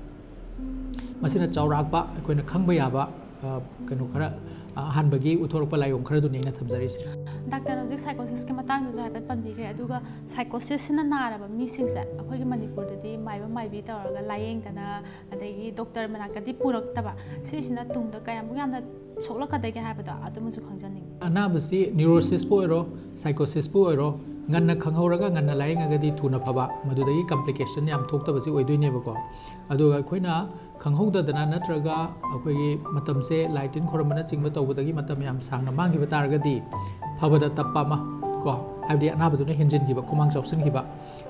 ꯃꯁꯤꯅ ꯆꯥꯎꯔꯥꯛꯄ ꯑꯩꯈꯣꯏꯅ ꯈꯪꯕ ꯌꯥꯕ, ꯑ, ꯀꯩꯅꯣ ꯈꯔ, ꯑ, ꯑꯍꯥꯟꯕꯒꯤ ꯎꯠꯊꯣꯔꯛꯄ ꯂꯥꯏꯑꯣꯡ ꯈꯔꯗꯨꯅꯤ ꯑꯩꯅ ꯊꯝꯖꯔꯤꯁꯦ꯫ ꯗꯥꯛꯇꯔꯅ ꯍꯧꯖꯤꯛ ꯁꯥꯏꯀꯣꯁꯤꯁꯀꯤ ꯃꯇꯥꯡꯗꯁꯨ ꯍꯥꯏꯐꯦꯠ ꯄꯟꯕꯤꯈ꯭ꯔꯦ, ꯑꯗꯨꯒ ꯁꯥꯏꯀꯣꯁꯤꯁꯁꯤꯅ ꯅꯥꯔꯕ ꯃꯤꯁꯤꯡꯁꯦ ꯑꯩꯈꯣꯏꯒꯤ ꯃꯅꯤꯄꯨꯔꯗꯗꯤ ꯃꯥꯏꯕ ꯃꯥꯏꯕꯤ ꯇꯧꯔꯒ ꯂꯥꯏꯌꯦꯡꯗꯅ, ꯑꯗꯒꯤ ꯗꯣꯛꯇꯔ ꯃꯅꯥꯛꯇꯗꯤ ꯄꯨꯔꯛꯇꯕ, ꯁꯤꯁꯤꯅ ꯇꯨꯡꯗ ꯀꯌꯥꯃꯨꯛ ꯌꯥꯝꯅ ꯁꯣꯛꯂꯛꯀꯗꯒꯦ ꯍꯥꯏꯕꯗꯣ ꯑꯗꯨꯃꯁꯨ ꯈꯪꯖꯅꯤꯡꯉꯤ꯫ ꯑꯅꯥꯕꯁꯤ ꯅ꯭ꯌꯨꯔꯣꯁꯤꯁꯄꯨ ꯑꯣꯏꯔꯣ, ꯁꯥꯏꯀꯣꯁꯤꯁꯄꯨ ꯑꯣꯏꯔꯣ, ꯉꯟꯅ ꯈꯪꯍꯧꯔꯒ ꯉꯟꯅ ꯂꯥꯏꯌꯦꯡꯉꯒꯗꯤ ꯊꯨꯅ ꯐꯕ, ꯃꯗꯨꯗꯒꯤ ꯀꯝꯄ꯭ꯂꯤꯀꯦꯁꯟ ꯌꯥꯝ ꯊꯣꯛꯇꯕꯁꯤ ꯑꯣꯏꯗꯣꯏꯅꯦꯕꯀꯣ꯫ ꯑꯗꯨꯒ ꯑꯩꯈꯣꯏꯅ ꯈꯪꯍꯧꯗꯅ ꯅꯠꯇ꯭ꯔꯒ ꯑꯩꯈꯣꯏꯒꯤ ꯃꯇꯝꯁꯦ ꯂꯥꯏ ꯇꯤꯟ ꯈꯣꯏꯔꯝꯕꯅꯆꯤꯡꯕ ꯇꯧꯕꯗꯒꯤ ꯃꯇꯝ ꯌꯥꯝ ꯁꯥꯡꯅ ꯃꯥꯡꯈꯤꯕ ꯇꯥꯔꯒꯗꯤ ꯐꯕꯗ ꯇꯞꯄ ꯑꯃ ꯀꯣ, ꯍꯥꯏꯕꯗꯤ ꯑꯅꯥꯕꯗꯨꯅ ꯍꯦꯟꯖꯤꯟꯈꯤꯕ, ꯈꯨꯃꯥꯡ ꯆꯥꯎꯁꯤꯟꯈꯤꯕ,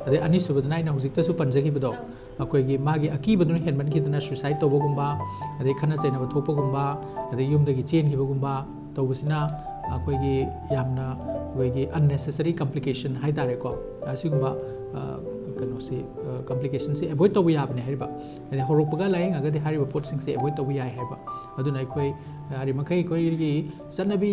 ꯑꯗꯩ ꯑꯅꯤꯁꯨꯕꯗꯅ ꯑꯩꯅ ꯍꯧꯖꯤꯛꯇꯁꯨ ꯄꯟꯖꯈꯤꯕꯗꯣ, ꯑꯩꯈꯣꯏꯒꯤ ꯃꯥꯒꯤ ꯑꯀꯤꯕꯗꯨꯅ ꯍꯦꯟꯃꯟꯈꯤꯗꯅ ꯁꯨꯏꯁꯥꯏꯠ ꯇꯧꯕꯒꯨꯝꯕ, ꯑꯗꯩ ꯈꯠꯅ ꯆꯩꯅꯕ ꯊꯣꯛꯄꯒꯨꯝꯕ, ꯑꯗꯩ ꯌꯨꯝꯗꯒꯤ ꯆꯦꯟꯈꯤꯕꯒꯨꯝꯕ ꯇꯧꯕꯁꯤꯅ ꯑꯩꯈꯣꯏꯒꯤ ꯌꯥꯝꯅ ꯑꯩꯈꯣꯏꯒꯤ unnecessary complication ꯍꯥꯏ ꯇꯥꯔꯦꯀꯣ, ꯑꯁꯤꯒꯨꯝꯕ ꯑ, ꯀꯩꯅꯣꯁꯤ, complicationꯁꯤ avoid ꯇꯧꯕ ꯌꯥꯕꯅꯦ ꯍꯥꯏꯔꯤꯕ꯫ ꯍꯥꯏꯗꯤ ꯍꯧꯔꯛꯄꯒ ꯂꯥꯏꯌꯦꯡꯉꯒꯗꯤ ꯍꯥꯏꯔꯤꯕ ꯄꯣꯠꯁꯤꯡꯁꯦ avoid ꯇꯧꯕ ꯌꯥꯏ ꯍꯥꯏꯕ꯫ ꯑꯗꯨꯅ ꯑꯩꯈꯣꯏ ꯌꯥꯔꯤꯃꯈꯩ ꯑꯩꯈꯣꯏꯒꯤ ꯆꯠꯅꯕꯤ,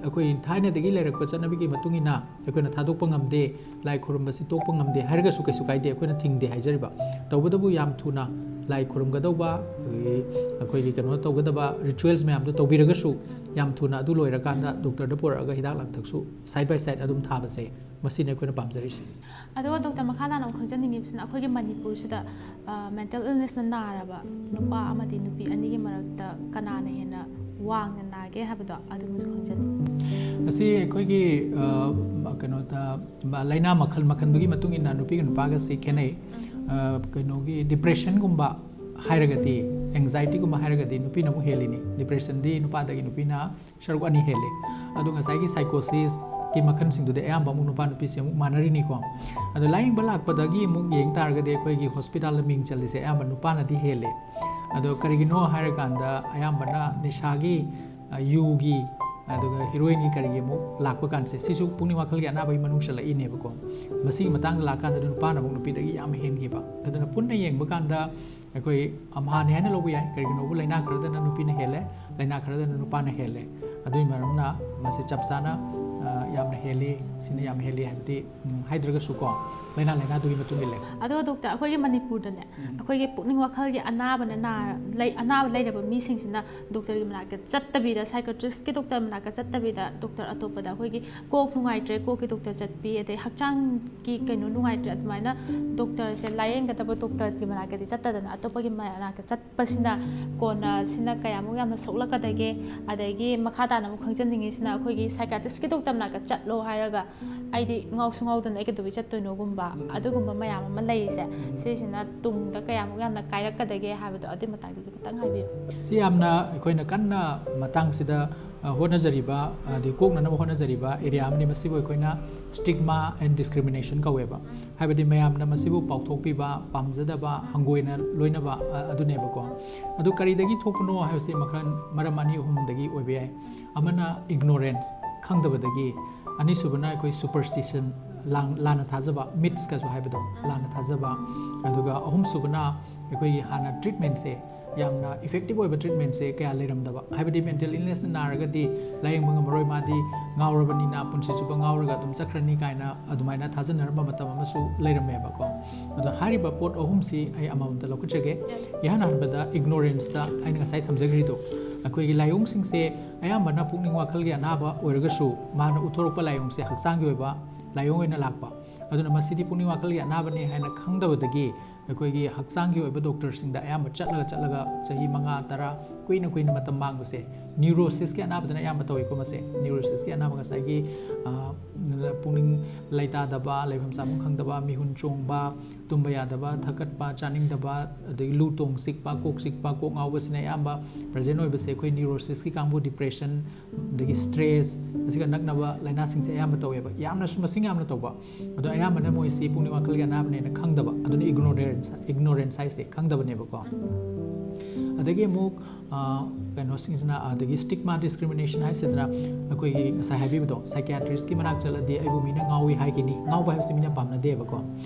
ꯑꯩꯈꯣꯏ ꯊꯥꯏꯅꯗꯒꯤ ꯂꯩꯔꯛꯄ ꯆꯠꯅꯕꯤꯒꯤ ꯃꯇꯨꯡ ꯏꯟꯅ ꯑꯩꯈꯣꯏꯅ ꯊꯥꯗꯣꯛꯄ ꯉꯝꯗꯦ, ꯂꯥꯏ ꯈꯨꯔꯨꯝꯕꯁꯤ ꯇꯣꯛꯄ ꯉꯝꯗꯦ ꯍꯥꯏꯔꯒꯁꯨ ꯀꯩꯁꯨ ꯀꯥꯏꯗꯦ, ꯑꯩꯈꯣꯏꯅ ꯊꯤꯡꯗꯦ ꯍꯥꯏꯖꯔꯤꯕ꯫ ꯇꯧꯕꯇꯕꯨ ꯌꯥꯝ ꯊꯨꯅ ꯂꯥꯏ ꯈꯨꯔꯨꯝꯒꯗꯧꯕ, ꯑꯩꯈꯣꯏꯒꯤ, ꯑꯩꯈꯣꯏꯒꯤ ꯀꯩꯅꯣ ꯇꯧꯒꯗꯕ rituals ꯃꯌꯥꯝꯗꯣ ꯇꯧꯕꯤꯔꯒꯁꯨ ꯌꯥꯝ ꯊꯨꯅ ꯑꯗꯨ ꯂꯣꯏꯔꯀꯥꯟꯗ doctorꯗ ꯄꯨꯔꯛꯑꯒ ꯍꯤꯗꯥꯛ ꯂꯥꯡꯊꯛꯁꯨ side by side ꯑꯗꯨꯝ ꯊꯥꯕꯁꯦ, ꯃꯁꯤꯅꯤ ꯑꯩꯈꯣꯏꯅ ꯄꯥꯝꯖꯔꯤꯁꯦ꯫ ꯑꯗꯨꯒ doctor, ꯃꯈꯥ ꯇꯥꯅ ꯑꯃꯨꯛ ꯈꯪꯖꯅꯤꯡꯉꯤꯕꯁꯤꯅ, ꯑꯩꯈꯣꯏꯒꯤ ꯃꯅꯤꯄꯨꯔꯁꯤꯗ, ꯑ, mental illnessꯅ ꯅꯥꯔꯕ ꯅꯨꯄꯥ ꯑꯃꯗꯤ ꯅꯨꯄꯤ ꯑꯅꯤꯒꯤ ꯃꯔꯛꯇ ꯀꯅꯥꯅ ꯍꯦꯟꯅ ꯋꯥꯡꯅ ꯅꯥꯒꯦ ꯍꯥꯏꯕꯗꯣ ꯑꯗꯨꯃꯁꯨ ꯈꯪꯖꯅꯤꯡꯉꯤ꯫ ꯑꯁꯤ ꯑꯩꯈꯣꯏꯒꯤ, ꯑ, ꯀꯩꯅꯣꯗ, ꯂꯥꯏꯅꯥ ꯃꯈꯜ ꯃꯈꯜꯗꯨꯒꯤ ꯃꯇꯨꯡ ꯏꯟꯅ ꯅꯨꯄꯤꯒ ꯅꯨꯄꯥꯒꯁꯤ ꯈꯦꯠꯅꯩ꯫ ꯑ, ꯀꯩꯅꯣꯒꯤ depressionꯒꯨꯝꯕ ꯍꯥꯏꯔꯒꯗꯤ, anxietyꯒꯨꯝꯕ ꯍꯥꯏꯔꯒꯗꯤ ꯅꯨꯄꯤꯅ ꯑꯃꯨꯛ ꯍꯦꯜꯂꯤꯅꯤ꯫ Depressionꯗꯤ ꯅꯨꯄꯥꯗꯒꯤ ꯅꯨꯄꯤꯅ ꯁꯔꯨꯛ ꯑꯅꯤ ꯍꯦꯜꯂꯤ꯫ ꯑꯗꯣ ꯉꯁꯥꯏꯒꯤ psychosisꯀꯤ ꯃꯈꯜꯁꯤꯡꯗꯨꯗꯤ ꯑꯌꯥꯝꯕ ꯑꯃꯨꯛ ꯅꯨꯄꯥ ꯅꯨꯄꯤꯁꯦ ꯑꯃꯨꯛ ꯃꯥꯟꯅꯔꯤꯅꯤꯀꯣ꯫ ꯑꯗꯣ ꯂꯥꯏꯌꯦꯡꯕ ꯂꯥꯛꯄꯗꯒꯤ ꯑꯃꯨꯛ ꯌꯦꯡ ꯇꯥꯔꯒꯗꯤ ꯑꯩꯈꯣꯏꯒꯤ hospitalꯗ ꯃꯤꯡ ꯆꯜꯂꯤꯁꯦ ꯑꯌꯥꯝꯕ ꯅꯨꯄꯥꯅꯗꯤ ꯍꯦꯜꯂꯦ꯫ ꯑꯗꯣ ꯀꯔꯤꯒꯤꯅꯣ ꯍꯥꯏꯔꯀꯥꯟꯗ ꯑꯌꯥꯝꯕꯅ ꯅꯤꯁꯥꯒꯤ, ꯑ, ꯌꯨꯒꯤ, ꯑꯗꯨꯒ heroinꯒꯤ ꯀꯔꯤꯒꯤ ꯑꯃꯨꯛ ꯂꯥꯛꯄ ꯀꯥꯟꯁꯦ, ꯁꯤꯁꯨ ꯄꯨꯛꯅꯤꯡ ꯋꯥꯈꯜꯒꯤ ꯑꯅꯥꯕꯒꯤ ꯃꯅꯨꯡ ꯆꯜꯂꯛꯏꯅꯦꯕꯀꯣ꯫ ꯃꯁꯤꯒꯤ ꯃꯇꯥꯡꯗ ꯂꯥꯛꯀꯥꯟꯗ ꯅꯨꯄꯥꯅ ꯑꯃꯨꯛ ꯅꯨꯄꯤꯗꯒꯤ ꯌꯥꯝ ꯍꯦꯟꯈꯤꯕ꯫ ꯑꯗꯨꯅ ꯄꯨꯟꯅ ꯌꯦꯡꯕ ꯀꯥꯟꯗ ꯑꯩꯈꯣꯏ ꯑꯝꯍꯥꯅꯤ ꯍꯥꯏꯅ ꯂꯧꯕ ꯌꯥꯏ꯫ ꯀꯔꯤꯒꯤꯅꯣꯕꯨ ꯂꯥꯏꯅꯥ ꯈꯔꯗꯅ ꯅꯨꯄꯤꯅ ꯍꯦꯜꯂꯦ, ꯂꯥꯏꯅꯥ ꯈꯔꯗꯅ ꯅꯨꯄꯥꯅ ꯍꯦꯜꯂꯦ꯫ ꯑꯗꯨꯒꯤ ꯃꯔꯝꯅ ꯃꯁꯤ ꯆꯞ ꯆꯥꯅ, ꯑ, ꯌꯥꯝꯅ ꯍꯦꯜꯂꯤ, ꯁꯤꯅ ꯌꯥꯝ ꯍꯦꯜꯂꯤ ꯍꯥꯏꯕꯗꯤ, ꯎꯝ, ꯍꯥꯏꯗ꯭ꯔꯒꯁꯨꯀꯣ, ꯂꯥꯏꯅꯥ ꯂꯥꯏꯅꯥꯗꯨꯒꯤ ꯃꯇꯨꯡ ꯏꯜꯂꯦ꯫ ꯑꯗꯣ doctor, ꯑꯩꯈꯣꯏꯒꯤ ꯃꯅꯤꯄꯨꯔꯗꯅꯦ, ꯎꯝ꯫ ꯑꯩꯈꯣꯏꯒꯤ ꯄꯨꯛꯅꯤꯡ ꯋꯥꯈꯜꯒꯤ ꯑꯅꯥꯕꯅ ꯅꯥꯔ-, ꯂꯩ-, ꯑꯅꯥꯕ ꯂꯩꯔꯕ ꯃꯤꯁꯤꯡꯁꯤꯅ doctorꯒꯤ ꯃꯅꯥꯛꯇ ꯆꯠꯇꯕꯤꯗ, psychiatristꯀꯤ doctor ꯃꯅꯥꯛꯇ ꯆꯠꯇꯕꯤꯗ, doctor ꯑꯇꯣꯞꯄꯗ ꯑꯩꯈꯣꯏꯒꯤ ꯀꯣꯛ ꯅꯨꯡꯉꯥꯏꯇ꯭ꯔꯦ, ꯀꯣꯛꯀꯤ doctor ꯆꯠꯄꯤ, ꯑꯗꯩ ꯍꯛꯆꯥꯡꯒꯤ ꯀꯩꯅꯣ ꯅꯨꯡꯉꯥꯏꯇ꯭ꯔꯦ, ꯑꯗꯨꯃꯥꯏꯅ doctorꯁꯦ, ꯂꯥꯏꯌꯦꯡꯒꯗꯕ doctorꯒꯤ ꯃꯅꯥꯛꯇꯗꯤ ꯆꯠꯇꯗꯅ ꯑꯇꯣꯞꯄꯒꯤ ꯃꯅꯥꯛꯇ ꯆꯠꯄꯁꯤꯅ ꯀꯣꯟꯅ ꯁꯤꯅ ꯀꯌꯥꯃꯨꯛ ꯌꯥꯝꯅ ꯁꯣꯛꯂꯛꯀꯗꯒꯦ? ꯑꯗꯒꯤ ꯃꯈꯥ ꯇꯥꯅ ꯑꯃꯨꯛ ꯈꯪꯖꯅꯤꯡꯉꯤꯁꯤꯅ, ꯑꯩꯈꯣꯏꯒꯤ psychiatristꯀꯤ doctor ꯃꯅꯥꯛꯇ ꯆꯠꯂꯣ ꯍꯥꯏꯔꯒ ꯑꯩꯗꯤ ꯉꯥꯎꯁꯨ ꯉꯥꯎꯗꯅ ꯑꯩ ꯀꯩꯗꯧꯕꯩ ꯆꯠꯇꯣꯏꯅꯣꯒꯨꯝꯕ, ꯑꯗꯨꯒꯨꯝꯕ ꯃꯌꯥꯝ ꯑꯃ ꯂꯩꯔꯤꯁꯦ, ꯁꯤꯁꯤꯅ ꯇꯨꯡꯗ ꯀꯌꯥꯃꯨꯛ ꯌꯥꯝꯅ ꯀꯥꯏꯔꯛꯀꯗꯒꯦ ꯍꯥꯏꯕꯗꯣ, ꯑꯗꯨꯏ ꯃꯇꯥꯡꯗꯁꯨ ꯈꯤꯇꯪ ꯍꯥꯏꯕꯤꯌꯨ꯫ ꯁꯤ ꯌꯥꯝꯅ ꯑꯩꯈꯣꯏꯅ ꯀꯟꯅ ꯃꯇꯥꯡꯁꯤꯗ, ꯍꯣꯠꯅꯖꯔꯤꯕ, ꯑꯗꯩ ꯀꯣꯛꯅꯅꯕ ꯍꯣꯠꯅꯖꯔꯤꯕ ꯑꯦꯔꯤꯌꯥ ꯑꯃꯅꯤ꯫ ꯃꯁꯤꯕꯨ ꯑꯩꯈꯣꯏꯅ stigma and discrimination ꯀꯧꯋꯦꯕ꯫ ꯍꯥꯏꯕꯗꯤ ꯃꯌꯥꯝꯅ ꯃꯁꯤꯕꯨ ꯄꯥꯎꯊꯣꯛꯄꯤꯕ ꯄꯥꯝꯖꯗꯕ, ꯍꯪꯒꯣꯏꯅ ꯂꯣꯏꯅꯕ, ꯑ, ꯑꯗꯨꯅꯦꯕꯀꯣ꯫ ꯑꯗꯨ ꯀꯔꯤꯗꯒꯤ ꯊꯣꯛꯄꯅꯣ ꯍꯥꯏꯕꯁꯤ ꯃꯈꯜ, ꯃꯔꯝ ꯑꯅꯤ ꯑꯍꯨꯝꯗꯒꯤ ꯑꯣꯏꯕ ꯌꯥꯏ꯫ ꯑꯃꯅ ignorance, ꯈꯪꯗꯕꯗꯒꯤ, ꯑꯅꯤꯁꯨꯕꯅ ꯑꯩꯈꯣꯏ superstition, ꯂꯥꯟ-, ꯂꯥꯟꯅ ꯊꯥꯖꯕ, myths ꯀꯁꯨ ꯍꯥꯏꯕꯗꯣ, ꯂꯥꯟꯅ ꯊꯥꯖꯕ, ꯑꯗꯨꯒ ꯑꯍꯨꯝꯁꯨꯕꯅ ꯑꯩꯈꯣꯏꯒꯤ ꯍꯥꯟꯅ treatment ꯁꯦ, ꯌꯥꯝꯅ effective ꯑꯣꯏꯕ treatment ꯁꯦ ꯀꯌꯥ ꯂꯩꯔꯝꯗꯕ, ꯍꯥꯏꯕꯗꯤ mental illness ꯅ ꯅꯥꯔꯒꯗꯤ ꯂꯥꯌꯦꯡꯕ ꯉꯝꯃꯔꯣꯏ, ꯃꯥꯗꯤ ꯉꯥꯎꯔꯕꯅꯤꯅ ꯄꯨꯟꯁꯤ ꯆꯨꯞꯄ ꯉꯥꯎꯔꯒ ꯑꯗꯨꯝ ꯆꯠꯈ꯭ꯔꯅꯤ ꯀꯥꯏꯅ ꯑꯗꯨꯃꯥꯏꯅ ꯊꯥꯖꯅꯔꯝꯕ ꯃꯇꯝ ꯑꯃꯁꯨ ꯂꯩꯔꯝꯃꯦꯕꯀꯣ꯫ ꯑꯗꯣ ꯍꯥꯏꯔꯤꯕ ꯄꯣꯠ ꯑꯍꯨꯝꯁꯤ ꯑꯩ ꯑꯃꯃꯝꯇ ꯂꯧꯈꯠꯆꯒꯦ꯫ ꯏꯍꯥꯟ ꯍꯥꯟꯕꯗ ignorance ꯇ ꯑꯩꯅ ꯉꯁꯥꯏ ꯊꯝꯖꯈ꯭ꯔꯤꯗꯣ, ꯑꯩꯈꯣꯏꯒꯤ ꯂꯥꯏꯑꯣꯡꯁꯤꯡꯁꯦ ꯑꯌꯥꯝꯕꯅ ꯄꯨꯛꯅꯤꯡ ꯋꯥꯈꯜꯒꯤ ꯑꯅꯥꯕ ꯑꯣꯏꯔꯒꯁꯨ ꯃꯥꯅ ꯎꯠꯊꯣꯔꯛꯄ ꯂꯥꯏꯑꯣꯡꯁꯦ ꯍꯛꯆꯥꯡꯒꯤ ꯑꯣꯏꯕ ꯂꯥꯏꯑꯣꯡ ꯑꯣꯏꯅ ꯂꯥꯛꯄ꯫ ꯑꯗꯨꯅ ꯃꯁꯤꯗꯤ ꯄꯨꯛꯅꯤꯡ ꯋꯥꯈꯜꯒꯤ ꯑꯅꯥꯕꯅꯤ ꯍꯥꯏꯅ ꯈꯪꯗꯕꯗꯒꯤ ꯑꯩꯈꯣꯏꯒꯤ ꯍꯛꯆꯥꯡꯒꯤ ꯑꯣꯏꯕ ꯗꯣꯛꯇꯔꯁꯤꯡꯗ ꯑꯌꯥꯝꯕ ꯆꯠꯂꯒ ꯆꯠꯂꯒ ꯆꯍꯤ ꯃꯉꯥ, ꯇꯔꯥ, ꯀꯨꯏꯅ ꯀꯨꯏꯅ ꯃꯇꯝ ꯃꯥꯡꯕꯁꯦ, neurosis ꯀꯤ ꯑꯅꯥꯕꯗꯅ ꯑꯌꯥꯝꯕ ꯇꯧꯏꯀꯣ꯫ ꯃꯁꯦ neurosis ꯀꯤ ꯑꯅꯥꯕ ꯉꯁꯥꯏꯒꯤ, ꯑ, ꯄꯨꯛꯅꯤꯡ ꯂꯩꯇꯥꯗꯕ, ꯂꯩꯐꯝ ꯆꯥꯐꯝ ꯈꯪꯗꯕ, ꯃꯤꯍꯨꯟ ꯆꯣꯡꯕ, ꯇꯨꯝꯕ ꯌꯥꯗꯕ, ꯊꯛꯀꯠꯄ, ꯆꯥꯅꯤꯡꯗꯕ, ꯑꯗꯒꯤ ꯂꯨ ꯇꯣꯡ ꯆꯤꯛꯄ, ꯀꯣꯛ ꯆꯤꯛꯄ, ꯀꯣꯛ ꯉꯥꯎꯕꯁꯤꯅ ꯑꯌꯥꯝꯕ present ꯑꯣꯏꯕꯁꯦ ꯑꯩꯈꯣꯏ neurosis ꯀꯤ ꯀꯥꯡꯕꯨ, depression, ꯑꯗꯒꯤ stress, ꯑꯁꯤꯒ ꯅꯛꯅꯕ ꯂꯥꯏꯅꯥꯁꯤꯡꯁꯦ ꯑꯌꯥꯝꯕ ꯇꯧꯋꯦꯕ꯫ ꯌꯥꯝꯅꯁꯨ, ꯃꯁꯤꯡ ꯌꯥꯝꯅ ꯇꯧꯕ꯫ ꯑꯗꯣ ꯑꯌꯥꯝꯕꯅ ꯃꯣꯏꯁꯤ ꯄꯨꯛꯅꯤꯡ ꯋꯥꯈꯜꯒꯤ ꯑꯅꯥꯕꯅꯦꯅ ꯈꯪꯗꯕ꯫ ꯑꯗꯨꯅ ignorance, ignorance ꯍꯥꯏꯁꯦ ꯈꯪꯗꯕꯅꯦꯕꯀꯣ꯫ ꯑꯗꯒꯤ ꯑꯃꯨꯛ, ꯑ, ꯀꯩꯅꯣꯁꯤꯡꯁꯤꯅ, ꯑꯗꯒꯤ stigma discrimination ꯍꯥꯏꯁꯤꯗꯅ ꯑꯩꯈꯣꯏꯒꯤ ꯉꯁꯥꯏ ꯍꯥꯏꯕꯤꯕꯗꯣ, psychiatrist ꯀꯤ ꯃꯅꯥꯛ ꯆꯠꯂꯗꯤ ꯑꯩꯕꯨ ꯃꯤꯅ ꯉꯥꯎꯏ ꯍꯥꯏꯈꯤꯅꯤ꯫ ꯉꯥꯎꯕ ꯍꯥꯏꯕꯁꯤ ꯃꯤꯅ ꯄꯥꯝꯅꯗꯦꯕꯀꯣ꯫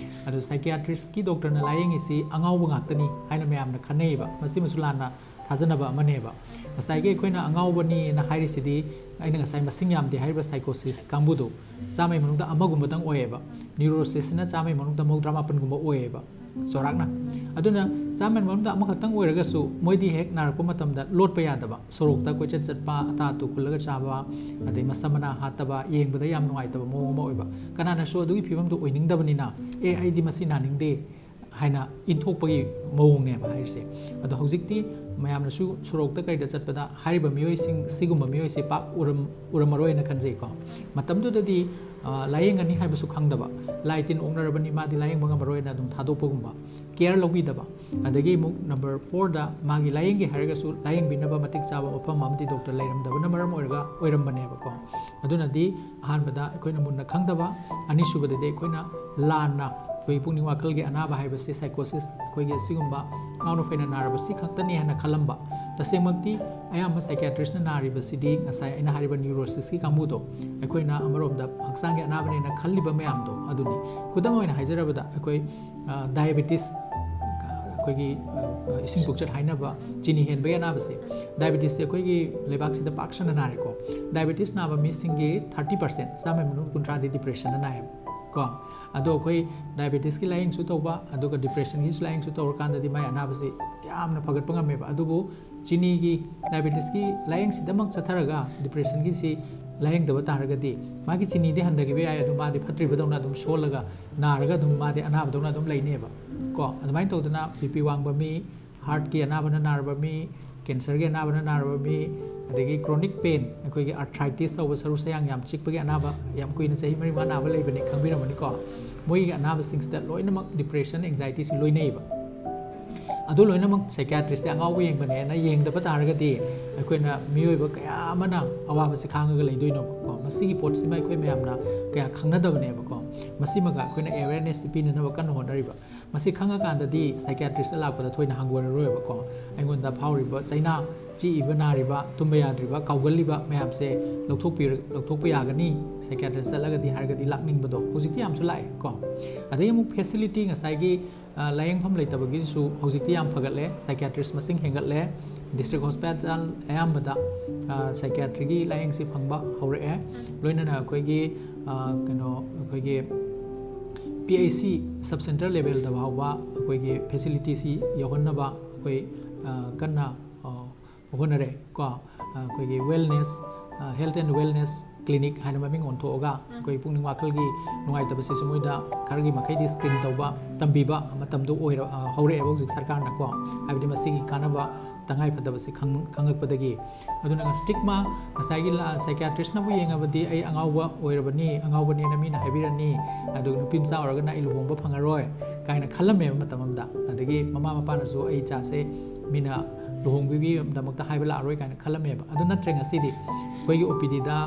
ꯑꯗꯣ psychiatrist ꯀꯤ ꯗꯣꯛꯇꯔꯅ ꯂꯥꯌꯦꯡꯉꯤꯁꯤ ꯑꯉꯥꯎꯕ ꯉꯥꯛꯇꯅꯤ ꯍꯥꯏꯅ ꯃꯌꯥꯝꯅ ꯈꯟꯅꯩꯌꯦꯕ꯫ ꯃꯁꯤꯃꯁꯨ ꯂꯥꯟꯅ ꯊꯥꯖꯅꯕ ꯑꯃꯅꯦꯕ꯫ ꯉꯁꯥꯏꯒꯤ ꯑꯩꯈꯣꯏꯅ ꯑꯉꯥꯎꯕꯅꯤꯅ ꯍꯥꯏꯔꯤꯁꯤꯗꯤ, ꯑꯩꯅ ꯉꯁꯥꯏ ꯃꯁꯤꯡ ꯌꯥꯝꯗꯦ ꯍꯥꯏꯔꯤꯕ psychosis ꯀꯥꯡꯕꯨꯗꯣ, ꯆꯥꯝꯃꯩ ꯃꯅꯨꯡꯗ ꯑꯃꯒꯨꯝꯕꯗꯪ ꯑꯣꯏꯌꯦꯕ꯫ Neurosis ꯁꯤꯅ ꯆꯥꯝꯃꯩ ꯃꯅꯨꯡꯗ ꯃꯧꯗ꯭ꯔꯥ ꯃꯥꯄꯟꯒꯨꯝꯕ ꯑꯣꯏꯌꯦꯕ, ꯆꯥꯎꯔꯥꯛꯅ꯫ ꯑꯗꯨꯅ ꯆꯥꯝꯃꯩ ꯃꯅꯨꯡꯗ ꯑꯃꯈꯛꯇꯪ ꯑꯣꯏꯔꯒꯁꯨ ꯃꯣꯏꯗꯤ ꯍꯦꯛ ꯅꯥꯔꯛꯄ ꯃꯇꯝꯗ ꯂꯣꯠꯄ ꯌꯥꯗꯕ, ꯁꯣꯔꯣꯛꯇ ꯀꯣꯏꯆꯠ ꯆꯠꯄ, ꯑꯇꯥ ꯑꯇꯨ ꯈꯨꯜꯂꯒ ꯆꯥꯕ, ꯑꯗꯩ ꯃꯁꯝ ꯃꯅꯥ ꯍꯥꯠꯇꯕ, ꯌꯦꯡꯕꯗ ꯌꯥꯝ ꯅꯨꯡꯉꯥꯏꯇꯕ ꯃꯑꯣꯡ ꯑꯃ ꯑꯣꯏꯕ꯫ ꯀꯅꯥꯅꯁꯨ ꯑꯗꯨꯒꯤ ꯐꯤꯕꯝꯗꯣ ꯑꯣꯏꯅꯤꯡꯗꯕꯅꯤꯅ, "ꯑꯦ, ꯑꯩꯗꯤ ꯃꯁꯤ ꯅꯥꯅꯤꯡꯗꯦ, ꯍꯥꯏꯅ ꯏꯟꯊꯣꯛꯄꯒꯤ ꯃꯑꯣꯡꯅꯦꯕ ꯍꯥꯏꯔꯤꯁꯦ꯫ ꯑꯗꯣ ꯍꯧꯖꯤꯛꯇꯤ ꯃꯌꯥꯝꯅꯁꯨ ꯁꯣꯔꯣꯛꯇ ꯀꯩꯗ ꯆꯠꯄꯗ ꯍꯥꯏꯔꯤꯕ ꯃꯤꯑꯣꯏꯁꯤꯡ, ꯁꯤꯒꯨꯝꯕ ꯃꯤꯑꯣꯏꯁꯤ ꯄꯥꯛ ꯎꯔꯝ-, ꯎꯔꯝꯃꯔꯣꯏꯅ ꯈꯟꯖꯩꯀꯣ꯫ ꯃꯇꯝꯗꯨꯗꯗꯤ, ꯑ, ꯂꯥꯏꯌꯦꯡꯒꯅꯤ ꯍꯥꯏꯕꯁꯨ ꯈꯪꯗꯕ, ꯂꯥꯏ ꯇꯤꯟ ꯑꯣꯛꯅꯔꯕꯅꯤ, ꯃꯥꯗꯤ ꯂꯥꯏꯌꯦꯡꯕ ꯉꯝꯃꯔꯣꯏꯅ ꯑꯗꯨꯝ ꯊꯥꯗꯣꯛꯄꯒꯨꯝꯕ, ꯀꯦꯌꯔ ꯂꯧꯕꯤꯗꯕ꯫ ꯑꯗꯒꯤ ꯑꯃꯨꯛ ꯅꯝꯕꯔ ꯐꯣꯔꯗ, ꯃꯥꯒꯤ ꯂꯥꯏꯌꯦꯡꯒꯦ ꯍꯥꯏꯔꯒꯁꯨ ꯂꯥꯏꯌꯦꯡꯕꯤꯅꯕ ꯃꯇꯤꯛ ꯆꯥꯕ ꯃꯐꯝ ꯑꯃꯗꯤ ꯗꯣꯛꯇꯔ ꯂꯩꯔꯝꯗꯕꯅ ꯃꯔꯝ ꯑꯣꯏꯔꯒ, ꯑꯣꯏꯔꯝꯕꯅꯦꯕꯀꯣ꯫ ꯑꯗꯨꯅꯗꯤ ꯑꯍꯥꯟꯕꯗ ꯑꯩꯈꯣꯏꯅ ꯃꯨꯟꯅ ꯈꯪꯗꯕ, ꯑꯅꯤꯁꯨꯕꯗꯗꯤ ꯑꯩꯈꯣꯏꯅ ꯂꯥꯟꯅ ꯑꯩꯈꯣꯏ ꯄꯨꯛꯅꯤꯡ ꯋꯥꯈꯜꯒꯤ ꯑꯅꯥꯕ ꯍꯥꯏꯕꯁꯤ, ꯁꯥꯏꯀꯣꯁꯤꯁ, ꯑꯩꯈꯣꯏꯒꯤ ꯑꯁꯤꯒꯨꯝꯕ ꯉꯥꯎꯅ ꯐꯩꯅ ꯅꯥꯔꯕꯁꯤ ꯈꯛꯇꯅꯤ ꯍꯥꯏꯅ ꯈꯜꯂꯝꯕ꯫ ꯇꯁꯦꯡꯃꯛꯇꯤ ꯑꯌꯥꯝꯕ ꯁꯥꯏꯀꯤꯌꯥꯇ꯭ꯔꯤꯁꯅ ꯅꯥꯔꯤꯕꯁꯤꯗꯤ ꯉꯁꯥꯏ ꯑꯩꯅ ꯍꯥꯏꯔꯤꯕ ꯅ꯭ꯌꯨꯔꯣꯁꯤꯁꯀꯤ ꯀꯥꯡꯕꯨꯗꯣ ꯑꯩꯈꯣꯏꯅ ꯑꯃꯔꯣꯝꯗ ꯍꯛꯆꯥꯡꯒꯤ ꯑꯅꯥꯕꯅꯦꯅ ꯈꯜꯂꯤꯕ ꯃꯌꯥꯝꯗꯣ ꯑꯗꯨꯅꯤ꯫ ꯈꯨꯗꯝ ꯑꯣꯏꯅ ꯍꯥꯏꯖꯔꯕꯗ, ꯑꯩꯈꯣꯏ, ꯑ, ꯗꯥꯏꯕꯦꯇꯤꯁ, ꯑꯩꯈꯣꯏꯒꯤ, ꯑ, ꯏꯁꯤꯡ ꯄꯨꯛꯆꯠ ꯍꯥꯏꯅꯕ, ꯆꯤꯅꯤ ꯍꯦꯟꯕꯒꯤ ꯑꯅꯥꯕꯁꯦ, ꯗꯥꯏꯕꯦꯇꯤꯁꯁꯦ ꯑꯩꯈꯣꯏꯒꯤ ꯂꯩꯕꯥꯛꯁꯤꯗ ꯄꯥꯛ ꯁꯟꯅ ꯅꯥꯔꯦꯀꯣ꯫ ꯗꯥꯏꯕꯦꯇꯤꯁ ꯅꯥꯕ ꯃꯤꯁꯤꯡꯒꯤ ꯊꯥꯔꯇꯤ ꯄꯥꯔꯁꯦꯟ, ꯆꯥꯝꯃꯒꯤ ꯃꯅꯨꯡꯗ ꯀꯨꯟꯊ꯭ꯔꯥꯗꯤ ꯗꯤꯄ꯭ꯔꯦꯁꯟꯅ ꯅꯥꯏꯌꯦꯕ ꯀꯣ꯫ ꯑꯗꯣ ꯑꯩꯈꯣꯏ ꯗꯥꯏꯕꯦꯇꯤꯁꯀꯤ ꯂꯥꯏꯌꯦꯡꯁꯨ ꯇꯧꯕ, ꯑꯗꯨꯒ ꯗꯤꯄ꯭ꯔꯦꯁꯟꯒꯤꯁꯨ ꯂꯥꯏꯌꯦꯡꯁꯨ ꯇꯧꯔꯀꯥꯟꯗꯗꯤ ꯃꯥꯏ ꯑꯅꯥꯕꯁꯤ ꯌꯥꯝꯅ ꯐꯒꯠꯄ ꯉꯝꯃꯦꯕ꯫ ꯑꯗꯨꯕꯨ ꯆꯤꯅꯤꯒꯤ, ꯗꯥꯏꯕꯦꯇꯤꯁꯀꯤ ꯂꯥꯏꯌꯦꯡꯁꯤꯗꯃꯛ ꯆꯠꯊꯔꯒ ꯗꯤꯄ꯭ꯔꯦꯁꯟꯒꯤꯁꯤ ꯂꯥꯏꯌꯦꯡꯗꯕ ꯇꯥꯔꯒꯗꯤ, ꯃꯥꯒꯤ ꯆꯤꯅꯤꯗꯤ ꯍꯟꯊꯈꯤꯕ ꯌꯥꯏ, ꯑꯗꯨ ꯃꯥꯗꯤ ꯐꯠꯇ꯭ꯔꯤꯕꯗꯧꯅ ꯑꯗꯨꯝ ꯁꯣꯜꯂꯒ, ꯅꯥꯔꯒ ꯑꯗꯨꯝ ꯃꯥꯗꯤ ꯑꯅꯥꯕꯗꯧꯅ ꯑꯗꯨꯝ ꯂꯩꯅꯦꯕ ꯀꯣ꯫ ꯑꯗꯨꯃꯥꯏꯅ ꯇꯧꯗꯅ ꯕꯤ ꯄꯤ ꯋꯥꯡꯕ ꯃꯤ, ꯍꯥꯔꯠꯀꯤ ꯑꯅꯥꯕꯅ ꯅꯥꯔꯕ ꯃꯤ, ꯀꯦꯟꯁꯔꯒꯤ ꯑꯅꯥꯕꯅ ꯅꯥꯔꯕ ꯃꯤ, ꯑꯗꯒꯤ ꯀ꯭ꯔꯣꯅꯤꯛ ꯄꯦꯟ, ꯑꯩꯈꯣꯏꯒꯤ ꯑꯥꯔꯊ꯭ꯔꯥꯏꯇꯤꯁ ꯇꯧꯕ, ꯁꯔꯨ ꯁꯌꯥꯡ ꯌꯥꯝ ꯆꯤꯛꯄꯒꯤ ꯑꯅꯥꯕ, ꯌꯥꯝ ꯀꯨꯏꯅ ꯆꯍꯤ ꯃꯔꯤ ꯃꯉꯥ ꯅꯥꯕ ꯂꯩꯕꯅꯤ, ꯈꯪꯕꯤꯔꯝꯃꯅꯤꯀꯣ꯫ ꯃꯣꯏꯒꯤ ꯑꯅꯥꯕꯁꯤꯡꯁꯤꯗ ꯂꯣꯏꯅꯃꯛ ꯗꯤꯄ꯭ꯔꯦꯁꯟ, ꯑꯦꯡꯖꯥꯏꯇꯤꯁꯤ ꯂꯣꯏꯅꯩꯕ꯫ ꯑꯗꯨ ꯂꯣꯏꯅꯃꯛ ꯁꯥꯏꯀꯤꯌꯥꯇ꯭ꯔꯤꯁꯁꯦ ꯑꯉꯥꯎꯕ ꯌꯦꯡꯕꯅꯦꯅ ꯌꯦꯡꯗꯕ ꯇꯥꯔꯒꯗꯤ, ꯑꯩꯈꯣꯏꯅ ꯃꯤꯑꯣꯏꯕ ꯀꯌꯥ ꯑꯃꯅ ꯑꯋꯥꯕꯁꯤ ꯈꯥꯡꯉꯒ ꯂꯩꯗꯣꯏꯅꯣꯕꯀꯣ꯫ ꯃꯁꯤꯒꯤ ꯄꯣꯠꯁꯤꯃ ꯑꯩꯈꯣꯏ ꯃꯌꯥꯝꯅ ꯀꯌꯥ ꯈꯪꯅꯗꯕꯅꯦꯕꯀꯣ꯫ ꯃꯁꯤꯃꯒ ꯑꯩꯈꯣꯏꯅ ꯑꯦꯋꯦꯔꯅꯦꯁꯁꯤ ꯄꯤꯅꯅꯕ ꯀꯟꯅ ꯍꯣꯠꯅꯔꯤꯕ꯫ ꯃꯁꯤ ꯈꯪꯉꯀꯥꯟꯗꯗꯤ ꯁꯥꯏꯀꯤꯌꯥꯇ꯭ꯔꯤꯁꯇ ꯂꯥꯛꯄꯗ ꯊꯣꯏꯅ ꯍꯪꯒꯣꯏꯔꯔꯣꯏꯕꯀꯣ꯫ ꯑꯩꯉꯣꯟꯗ ꯐꯥꯎꯔꯤꯕ ꯆꯩꯅꯥ, ꯆꯤꯛꯏꯕ, ꯅꯥꯔꯤꯕ, ꯇꯨꯝꯕ ꯌꯥꯗ꯭ꯔꯤꯕ, ꯀꯥꯎꯒꯜꯂꯤꯕ ꯃꯌꯥꯝꯁꯦ ꯂꯧꯊꯣꯛꯄꯤꯔ-, ꯂꯧꯊꯣꯛꯄ ꯌꯥꯒꯅꯤ, ꯁꯥꯏꯀꯤꯌꯥꯇ꯭ꯔꯤꯁ ꯆꯠꯂꯒꯗꯤ ꯍꯥꯏꯔꯒꯗꯤ ꯂꯥꯛꯅꯤꯡꯕꯗꯣ ꯍꯧꯖꯤꯛꯇꯤ ꯌꯥꯝꯁꯨ ꯂꯥꯛꯑꯦ ꯀꯣ꯫ ꯑꯗꯒꯤ ꯑꯃꯨꯛ ꯐꯦꯁꯤꯂꯤꯇꯤ, ꯉꯁꯥꯏꯒꯤ, ꯑ, ꯂꯥꯏꯌꯦꯡꯐꯝ ꯂꯩꯇꯕꯒꯤꯁꯨ ꯍꯧꯖꯤꯛꯇꯤ ꯌꯥꯝ ꯐꯒꯠꯂꯦ, ꯁꯥꯏꯀꯤꯌꯥꯇ꯭ꯔꯤꯁ ꯃꯁꯤꯡ ꯍꯦꯟꯒꯠꯂꯦ, ꯗꯤꯁꯇ꯭ꯔꯤꯛ ꯍꯣꯁꯄꯤꯇꯥꯜ ꯑꯌꯥꯝꯕꯗ, ꯑ, ꯁꯥꯏꯀꯤꯌꯥꯇ꯭ꯔꯤꯒꯤ ꯂꯥꯏꯌꯦꯡꯁꯤ ꯐꯪꯕ ꯍꯧꯔꯛꯑꯦ꯫ ꯂꯣꯏꯅꯅ ꯑꯩꯈꯣꯏꯒꯤ, ꯑ, ꯀꯩꯅꯣ, ꯑꯩꯈꯣꯏꯒꯤ P H C sub centre ꯂꯦꯚꯦꯜꯗ ꯐꯥꯎꯕ ꯑꯩꯈꯣꯏꯒꯤ ꯐꯦꯁꯤꯂꯤꯇꯤꯁꯤ ꯌꯧꯍꯟꯅꯕ ꯑꯩꯈꯣꯏ, ꯑ, ꯀꯟꯅ, ꯑ, ꯍꯣꯠꯅꯔꯦ ꯀꯣ꯫ ꯑ, ꯑꯩꯈꯣꯏꯒꯤ ꯋꯦꯜꯅꯦꯁ, ꯑ, health and wellness ꯀ꯭ꯂꯤꯅꯤꯛ ꯍꯥꯏꯅ ꯃꯃꯤꯡ ꯑꯣꯟꯊꯣꯛꯑꯒ ꯑꯩꯈꯣꯏ ꯄꯨꯛꯅꯤꯡ ꯋꯥꯈꯜꯒꯤ ꯅꯨꯡꯉꯥꯏꯇꯕꯁꯤꯁꯨ ꯃꯣꯏꯗ ꯈꯔꯒꯤ ꯃꯈꯩꯗꯤ ꯁ꯭ꯀ꯭ꯔꯤꯟ ꯇꯧꯕ, ꯇꯝꯕꯤꯕ ꯃꯇꯝꯗꯣ ꯑꯣꯏꯔ-, ꯑ, ꯍꯧꯔꯛꯑꯦꯕ ꯍꯧꯖꯤꯛ ꯁꯔꯀꯥꯔꯅꯀꯣ꯫ ꯍꯥꯏꯕꯗꯤ ꯃꯁꯤꯒꯤ ꯀꯥꯟꯅꯕ ꯇꯉꯥꯏ ꯐꯗꯕꯁꯤ ꯈꯪ-, ꯈꯪꯉꯛꯄꯗꯒꯤ꯫ ꯑꯗꯨꯅ ꯁ꯭ꯇꯤꯛꯃꯥ, ꯉꯁꯥꯏꯒꯤ ꯂꯥ-, ꯁꯥꯏꯀꯤꯌꯥꯇ꯭ꯔꯤꯁꯅꯕꯨ ꯌꯦꯡꯉꯕꯗꯤ ꯑꯩ ꯑꯉꯥꯎꯕ ꯑꯣꯏꯔꯕꯅꯤ, ꯑꯉꯥꯎꯕꯅꯦꯅ ꯃꯤꯅ ꯍꯥꯏꯕꯤꯔꯅꯤ, ꯑꯗꯨꯒ ꯅꯨꯄꯤ ꯃꯆꯥ ꯑꯣꯏꯔꯒꯅ ꯑꯩ ꯂꯨꯍꯣꯡꯕ ꯐꯪꯉꯔꯣꯏ ꯀꯥꯏꯅ ꯈꯜꯂꯝꯃꯦꯕ ꯃꯇꯝ ꯑꯃꯗ꯫ ꯑꯗꯒꯤ ꯃꯃꯥ ꯃꯄꯥꯅꯁꯨ ꯑꯩ ꯏꯆꯥꯁꯦ ꯃꯤꯅ ꯂꯨꯍꯣꯡꯕꯒꯤꯗꯃꯛꯇ ꯍꯥꯏꯕ ꯂꯥꯛꯑꯔꯣꯏ ꯀꯥꯏꯅ ꯈꯜꯂꯝꯃꯦꯕ꯫ ꯑꯗꯨ ꯅꯠꯇ꯭ꯔꯦ, ꯉꯁꯤꯗꯤ ꯑꯩꯈꯣꯏꯒꯤ ꯑꯣ ꯄꯤ ꯗꯤꯗ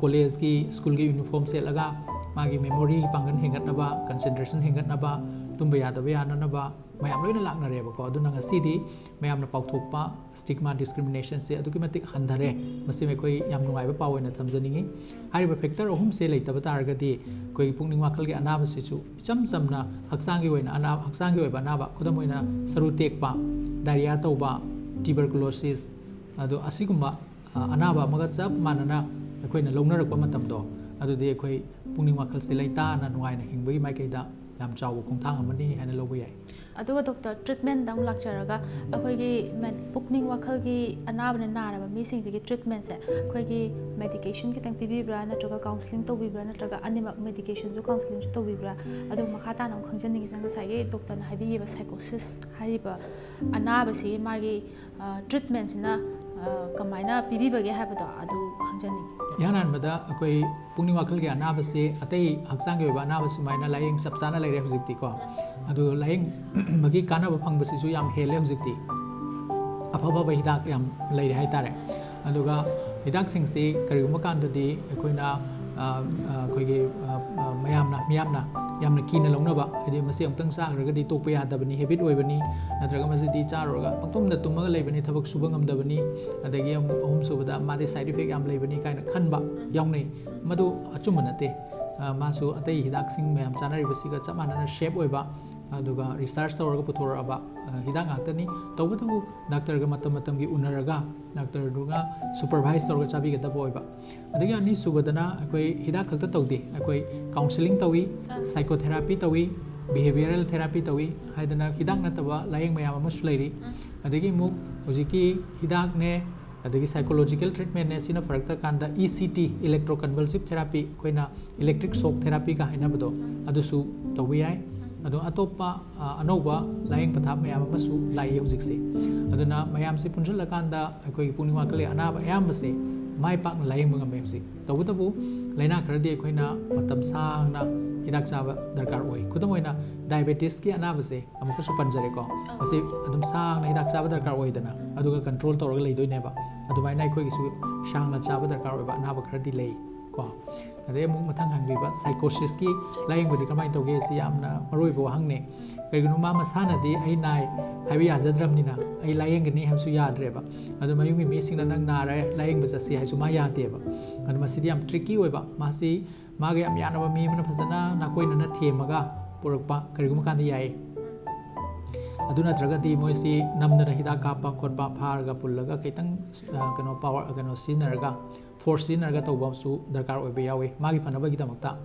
ꯀꯣꯂꯦꯖꯀꯤ, ꯁ꯭ꯀꯨꯜꯒꯤ ꯌꯨꯅꯤꯐꯣꯔꯝ ꯁꯦꯠꯂꯒ ꯃꯥꯒꯤ ꯃꯦꯃꯣꯔꯤ ꯄꯥꯡꯒꯜ ꯍꯦꯟꯒꯠꯅꯕ, ꯀꯟꯁꯦꯟꯇ꯭ꯔꯦꯁꯟ ꯍꯦꯟꯒꯠꯅꯕ, ꯇꯨꯝꯕ ꯌꯥꯗꯕ ꯌꯥꯅꯅꯕ ꯃꯌꯥꯝ ꯂꯣꯏꯅ ꯂꯥꯛꯅꯔꯦꯕꯀꯣ꯫ ꯑꯗꯨꯅ ꯉꯁꯤꯗꯤ ꯃꯌꯥꯝꯅ ꯄꯥꯎꯊꯣꯛꯄ ꯁ꯭ꯇꯤꯛꯃꯥ ꯗꯤꯁꯀ꯭ꯔꯤꯃꯤꯅꯦꯁꯟꯁꯦ ꯑꯗꯨꯛꯀꯤ ꯃꯇꯤꯛ ꯍꯟꯊꯔꯦ꯫ ꯃꯁꯤꯃ ꯑꯩꯈꯣꯏ ꯌꯥꯝ ꯅꯨꯡꯉꯥꯏꯕ ꯄꯥꯎ ꯑꯣꯏꯅ ꯊꯝꯖꯅꯤꯡꯉꯤ꯫ ꯍꯥꯏꯔꯤꯕ ꯐꯦꯛꯇꯔ ꯑꯍꯨꯝꯁꯦ ꯂꯩꯇꯕ ꯇꯥꯔꯒꯗꯤ ꯑꯩꯈꯣꯏꯒꯤ ꯄꯨꯛꯅꯤꯡ ꯋꯥꯈꯜꯒꯤ ꯑꯅꯥꯕꯁꯤꯁꯨ ꯏꯆꯝ ꯆꯝꯅ ꯍꯛꯆꯥꯡꯒꯤ ꯑꯣꯏꯅ ꯑꯅꯥ-, ꯍꯛꯆꯥꯡꯒꯤ ꯑꯣꯏꯕ ꯑꯅꯥꯕ, ꯈꯨꯗꯝ ꯑꯣꯏꯅ ꯁꯔꯨ ꯇꯦꯛꯄ, ꯗꯥꯏꯔꯤꯌꯥ ꯇꯧꯕ, ꯇ꯭ꯌꯨꯕꯔꯀꯨꯂꯣꯁꯤꯁ, ꯑꯗꯣ ꯑꯁꯤꯒꯨꯝꯕ, ꯑ, ꯑꯅꯥꯕ ꯑꯃꯒ ꯆꯞ ꯃꯥꯟꯅꯅ ꯑꯩꯈꯣꯏꯅ ꯂꯧꯅꯔꯛꯄ ꯃꯇꯝꯗꯣ, ꯑꯗꯨꯗꯤ ꯑꯩꯈꯣꯏ ꯄꯨꯛꯅꯤꯡ ꯋꯥꯈꯜꯁꯤ ꯂꯩꯇꯥꯅ ꯅꯨꯡꯉꯥꯏꯅ ꯍꯤꯡꯕꯒꯤ ꯃꯥꯏꯀꯩꯗ ꯌꯥꯝ ꯆꯥꯎꯕ ꯈꯣꯡꯊꯥꯡ ꯑꯃꯅꯤ ꯍꯥꯏꯅ ꯂꯧꯕ ꯌꯥꯏ꯫ ꯑꯗꯨꯒ ꯗꯣꯛꯇꯔ, ꯇ꯭ꯔꯤꯠꯃꯦꯟꯗ ꯑꯃꯨꯛ ꯂꯥꯛꯆꯔꯒ, ꯑꯩꯈꯣꯏꯒꯤ ꯃꯦ-, ꯄꯨꯛꯅꯤꯡ ꯋꯥꯈꯜꯒꯤ ꯑꯅꯥꯕꯅ ꯅꯥꯔꯕ ꯃꯤꯁꯤꯡꯁꯤꯒꯤ ꯇ꯭ꯔꯤꯠꯃꯦꯟꯁꯦ ꯑꯩꯈꯣꯏꯒꯤ ꯃꯦꯗꯤꯀꯦꯁꯟ ꯈꯤꯇꯪ ꯄꯤꯕꯤꯕ꯭ꯔꯥ, ꯅꯠꯇ꯭ꯔꯒ ꯀꯥꯎꯟꯁꯤꯂꯤꯡ ꯇꯧꯕꯤꯕ꯭ꯔꯥ, ꯅꯠꯇ꯭ꯔꯒ ꯑꯅꯤꯃꯛ, ꯃꯦꯗꯤꯀꯦꯁꯟꯁꯨ ꯀꯥꯎꯟꯁꯤꯂꯤꯡꯁꯨ ꯇꯧꯕꯤꯕ꯭ꯔꯥ? ꯑꯗꯨ ꯃꯈꯥ ꯇꯥꯅ ꯑꯃꯨꯛ ꯈꯪꯖꯅꯤꯡꯉꯤꯁꯤꯅ ꯉꯁꯥꯏꯒꯤ ꯗꯣꯛꯇꯔꯅ ꯍꯥꯏꯕꯤꯈꯤꯕ ꯁꯥꯏꯀꯣꯁꯤꯁ ꯍꯥꯏꯔꯤꯕ ꯑꯅꯥꯕꯁꯤꯒꯤ ꯃꯥꯒꯤ, ꯑ, ꯇ꯭ꯔꯤꯠꯃꯦꯟꯁꯤꯅ, ꯑ, ꯀꯃꯥꯏꯅ ꯄꯤꯕꯤꯕꯒꯦ ꯍꯥꯏꯕꯗꯣ ꯑꯗꯨ ꯈꯪꯖꯅꯤꯡꯉꯤ꯫ ꯏꯍꯥꯟ ꯍꯥꯟꯕꯗ ꯑꯩꯈꯣꯏ ꯄꯨꯛꯅꯤꯡ ꯋꯥꯈꯜꯒꯤ ꯑꯅꯥꯕꯁꯤ ꯑꯇꯩ ꯍꯛꯆꯥꯡꯒꯤ ꯑꯣꯏꯕ ꯑꯅꯥꯕ ꯁꯨꯃꯥꯏꯅ ꯂꯥꯏꯌꯦꯡ ꯆꯞ ꯆꯥꯅ ꯂꯩꯔꯦ ꯍꯧꯖꯤꯛꯇꯤꯀꯣ꯫ ꯑꯗꯨ ꯂꯥꯏꯌꯦꯡꯕꯒꯤ ꯀꯥꯟꯅꯕ ꯐꯪꯕꯁꯤꯁꯨ ꯌꯥꯝ ꯍꯦꯜꯂꯦ ꯍꯧꯖꯤꯛꯇꯤ꯫ ꯑꯐ ꯑꯐꯕ ꯍꯤꯗꯥꯛ ꯌꯥꯝ ꯂꯩꯔꯦ ꯍꯥꯏꯇꯥꯔꯦ꯫ ꯑꯗꯨꯒ ꯍꯤꯗꯥꯛꯁꯤꯡꯁꯤ ꯀꯔꯤꯒꯨꯝꯕ ꯀꯥꯟꯗꯗꯤ ꯑꯩꯈꯣꯏꯅ, ꯑ, ꯑ, ꯑꯩꯈꯣꯏꯒꯤ, ꯑ, ꯑ, ꯃꯌꯥꯝꯅ, ꯃꯤꯌꯥꯝꯅ ꯌꯥꯝꯅ ꯀꯤꯅ ꯂꯧꯅꯕ, ꯍꯥꯏꯗꯤ ꯃꯁꯤ ꯑꯃꯨꯛꯇꯪ ꯆꯥꯈ꯭ꯔꯒꯗꯤ ꯇꯣꯛꯄ ꯌꯥꯗꯕꯅꯤ, ꯍꯦꯕꯤꯠ ꯑꯣꯏꯕꯅꯤ, ꯅꯠꯇ꯭ꯔꯒ ꯃꯁꯤꯗꯤ ꯆꯥꯔꯨꯔꯒ ꯄꯪꯇꯨꯝꯗ ꯇꯨꯝꯃꯒ ꯂꯩꯕꯅꯤ, ꯊꯕꯛ ꯁꯨꯕ ꯉꯝꯗꯕꯅꯤ, ꯑꯗꯒꯤ ꯑꯃꯨꯛ ꯑꯍꯨꯝꯁꯨꯕꯗ ꯃꯥꯗꯤ ꯁꯥꯏꯠ ꯏꯐꯦꯛ ꯌꯥꯝ ꯂꯩꯕꯅꯤ ꯀꯥꯏꯅ ꯈꯟꯕ ꯌꯥꯎꯅꯩ꯫ ꯃꯗꯨ ꯑꯆꯨꯝꯕ ꯅꯠꯇꯦ꯫ ꯑ, ꯃꯥꯁꯨ ꯑꯇꯩ ꯍꯤꯗꯥꯛꯁꯤꯡ ꯃꯌꯥꯝ ꯆꯥꯅꯔꯤꯕꯁꯤꯒ ꯆꯞ ꯃꯥꯟꯅꯅ ꯁꯦꯐ ꯑꯣꯏꯕ, ꯑꯗꯨꯒ ꯔꯤꯁꯔꯁ ꯇꯧꯔꯒ ꯄꯨꯊꯣꯔꯛꯑꯕ, ꯑ, ꯍꯤꯗꯥꯛ ꯉꯥꯛꯇꯅꯤ꯫ ꯇꯧꯕꯇꯕꯨ ꯗꯥꯛꯇꯔꯒ ꯃꯇꯝ ꯃꯇꯝꯒꯤ ꯎꯅꯔꯒ, ꯗꯥꯛꯇꯔꯗꯨꯒ ꯁꯨꯄꯔꯚꯥꯏꯁ ꯇꯧꯔꯒ ꯆꯥꯕꯤꯒꯗꯕ ꯑꯣꯏꯕ꯫ ꯑꯗꯒꯤ ꯑꯅꯤꯁꯨꯕꯗꯅ ꯑꯩꯈꯣꯏ ꯍꯤꯗꯥꯛ ꯈꯛꯇ ꯇꯧꯗꯦ, ꯑꯩꯈꯣꯏ ꯀꯥꯎꯟꯁꯤꯂꯤꯡ ꯇꯧꯏ, ꯑꯥ꯫ ꯁꯥꯏꯀꯣꯊꯦꯔꯥꯄꯤ ꯇꯧꯏ, ꯕꯤꯍꯦꯕꯤꯌꯔꯦꯜ ꯊꯦꯔꯥꯄꯤ ꯇꯧꯏ ꯍꯥꯏꯗꯅ ꯍꯤꯗꯥꯛ ꯅꯠꯇꯕ ꯂꯥꯏꯌꯦꯡ ꯃꯌꯥꯝ ꯑꯃꯁꯨ ꯂꯩꯔꯤ꯫ ꯎꯝ꯫ ꯑꯗꯒꯤ ꯑꯃꯨꯛ ꯍꯧꯖꯤꯛꯀꯤ ꯍꯤꯗꯥꯛꯅꯦ, ꯑꯗꯒꯤ psychological treatmentꯅꯦ, ꯁꯤꯅ ꯐꯔꯛꯇ꯭ꯔꯀꯥꯟꯗ E C T, electroconvulsive therapy, ꯑꯩꯈꯣꯏꯅ electric shock therapyꯒ ꯍꯥꯏꯅꯕꯗꯣ, ꯑꯗꯨꯁꯨ ꯇꯧꯕ ꯌꯥꯏ꯫ ꯑꯗꯣ ꯑꯇꯣꯞꯄ, ꯑ, ꯑꯅꯧꯕ ꯂꯥꯏꯌꯦꯡ ꯄꯊꯥꯞ ꯃꯌꯥꯝ ꯑꯃꯁꯨ ꯂꯥꯛꯏ ꯍꯧꯖꯤꯛꯁꯦ꯫ ꯑꯗꯨꯅ ꯃꯌꯥꯝꯁꯦ ꯄꯨꯟꯁꯤꯜꯂꯀꯥꯟꯗ ꯑꯩꯈꯣꯏꯒꯤ ꯄꯨꯛꯅꯤꯡ ꯋꯥꯈꯜꯒꯤ ꯑꯅꯥꯕ ꯑꯌꯥꯝꯕꯁꯦ ꯃꯥꯏ ꯄꯥꯛꯅ ꯂꯥꯏꯌꯦꯡꯕ ꯉꯝꯃꯦ ꯍꯧꯖꯤꯛ꯫ ꯇꯧꯕꯇꯕꯨ ꯂꯥꯏꯅꯥ ꯈꯔꯗꯤ ꯑꯩꯈꯣꯏꯅ ꯃꯇꯝ ꯁꯥꯡꯅ ꯍꯤꯗꯥꯛ ꯆꯥꯕ ꯗꯔꯀꯥꯔ ꯑꯣꯏ꯫ ꯈꯨꯗꯝ ꯑꯣꯏꯅ diabetesꯀꯤ ꯑꯅꯥꯕꯁꯦ ꯑꯃꯨꯛꯀꯁꯨ ꯄꯟꯖꯔꯦꯀꯣ꯫ ꯃꯁꯤ ꯑꯗꯨꯝ ꯁꯥꯡꯅ ꯍꯤꯗꯥꯛ ꯆꯥꯕ ꯗꯔꯀꯥꯔ ꯑꯣꯏꯗꯅ, ꯑꯗꯨꯒ control ꯇꯧꯔꯒ ꯂꯩꯗꯣꯏꯅꯦꯕ꯫ ꯑꯗꯨꯃꯥꯏꯅ ꯑꯩꯈꯣꯏꯒꯤꯁꯨ ꯁꯥꯡꯅ ꯆꯥꯕ ꯗꯔꯀꯥꯔ ꯑꯣꯏꯕ ꯑꯅꯥꯕ ꯈꯔꯗꯤ ꯂꯩ ꯀꯣ꯫ ꯑꯗꯩ ꯑꯃꯨꯛ ꯃꯊꯪ ꯍꯪꯕꯤꯕ psychosisꯀꯤ ꯂꯥꯏꯌꯦꯡꯕꯗꯤ ꯀꯃꯥꯏꯅ ꯇꯧꯒꯦ? ꯁꯤ ꯌꯥꯝꯅ ꯃꯔꯨꯑꯣꯏꯕ ꯋꯥꯍꯪꯅꯦ꯫ ꯀꯔꯤꯒꯤꯅꯣ, ꯃꯥ ꯃꯁꯥꯅꯗꯤ "ꯑꯩ ꯅꯥꯏ" ꯍꯥꯏꯕ ꯌꯥꯖꯗ꯭ꯔꯕꯅꯤꯅ, "ꯑꯩ ꯂꯥꯏꯌꯦꯡꯒꯅꯤ" ꯍꯥꯏꯕꯁꯨ ꯌꯥꯗ꯭ꯔꯦꯕ꯫ ꯑꯗꯣ ꯃꯌꯨꯝꯒꯤ ꯃꯤꯁꯤꯡꯅ "ꯅꯪ ꯅꯥꯔꯦ, ꯂꯥꯏꯌꯦꯡꯕ ꯆꯠꯁꯤ" ꯍꯥꯏꯁꯨ ꯃꯥ ꯌꯥꯗꯦꯕ꯫ ꯑꯗꯣ ꯃꯁꯤꯗꯤ ꯌꯥꯝ tricky ꯑꯣꯏꯕ꯫ ꯃꯥꯁꯤ ꯃꯥꯒ ꯌꯥꯝ ꯌꯥꯅꯕ ꯃꯤ ꯑꯃꯅ ꯐꯖꯅ ꯅꯥꯀꯣꯏꯅꯅ ꯊꯦꯝꯃꯒ ꯄꯨꯔꯛꯄ ꯀꯔꯤꯒꯨꯝꯕ ꯀꯥꯟꯗ ꯌꯥꯏ꯫ ꯑꯗꯨ ꯅꯠꯇ꯭ꯔꯒꯗꯤ ꯃꯣꯏꯁꯤ ꯅꯝꯗꯅ ꯍꯤꯗꯥꯛ ꯀꯥꯞꯄ ꯈꯣꯠꯄ, ꯐꯥꯔꯒ ꯄꯨꯜꯂꯒ ꯈꯤꯇꯪ, ꯑ, ꯀꯩꯅꯣ, power, ꯀꯩꯅꯣ ꯁꯤꯖꯤꯟꯅꯔꯒ, force ꯁꯤꯖꯤꯟꯅꯔꯒ ꯇꯧꯕꯁꯨ ꯗꯔꯀꯥꯔ ꯑꯣꯏꯕ ꯌꯥꯎꯏ ꯃꯥꯒꯤ ꯐꯅꯕꯒꯤꯗꯃꯛꯇ꯫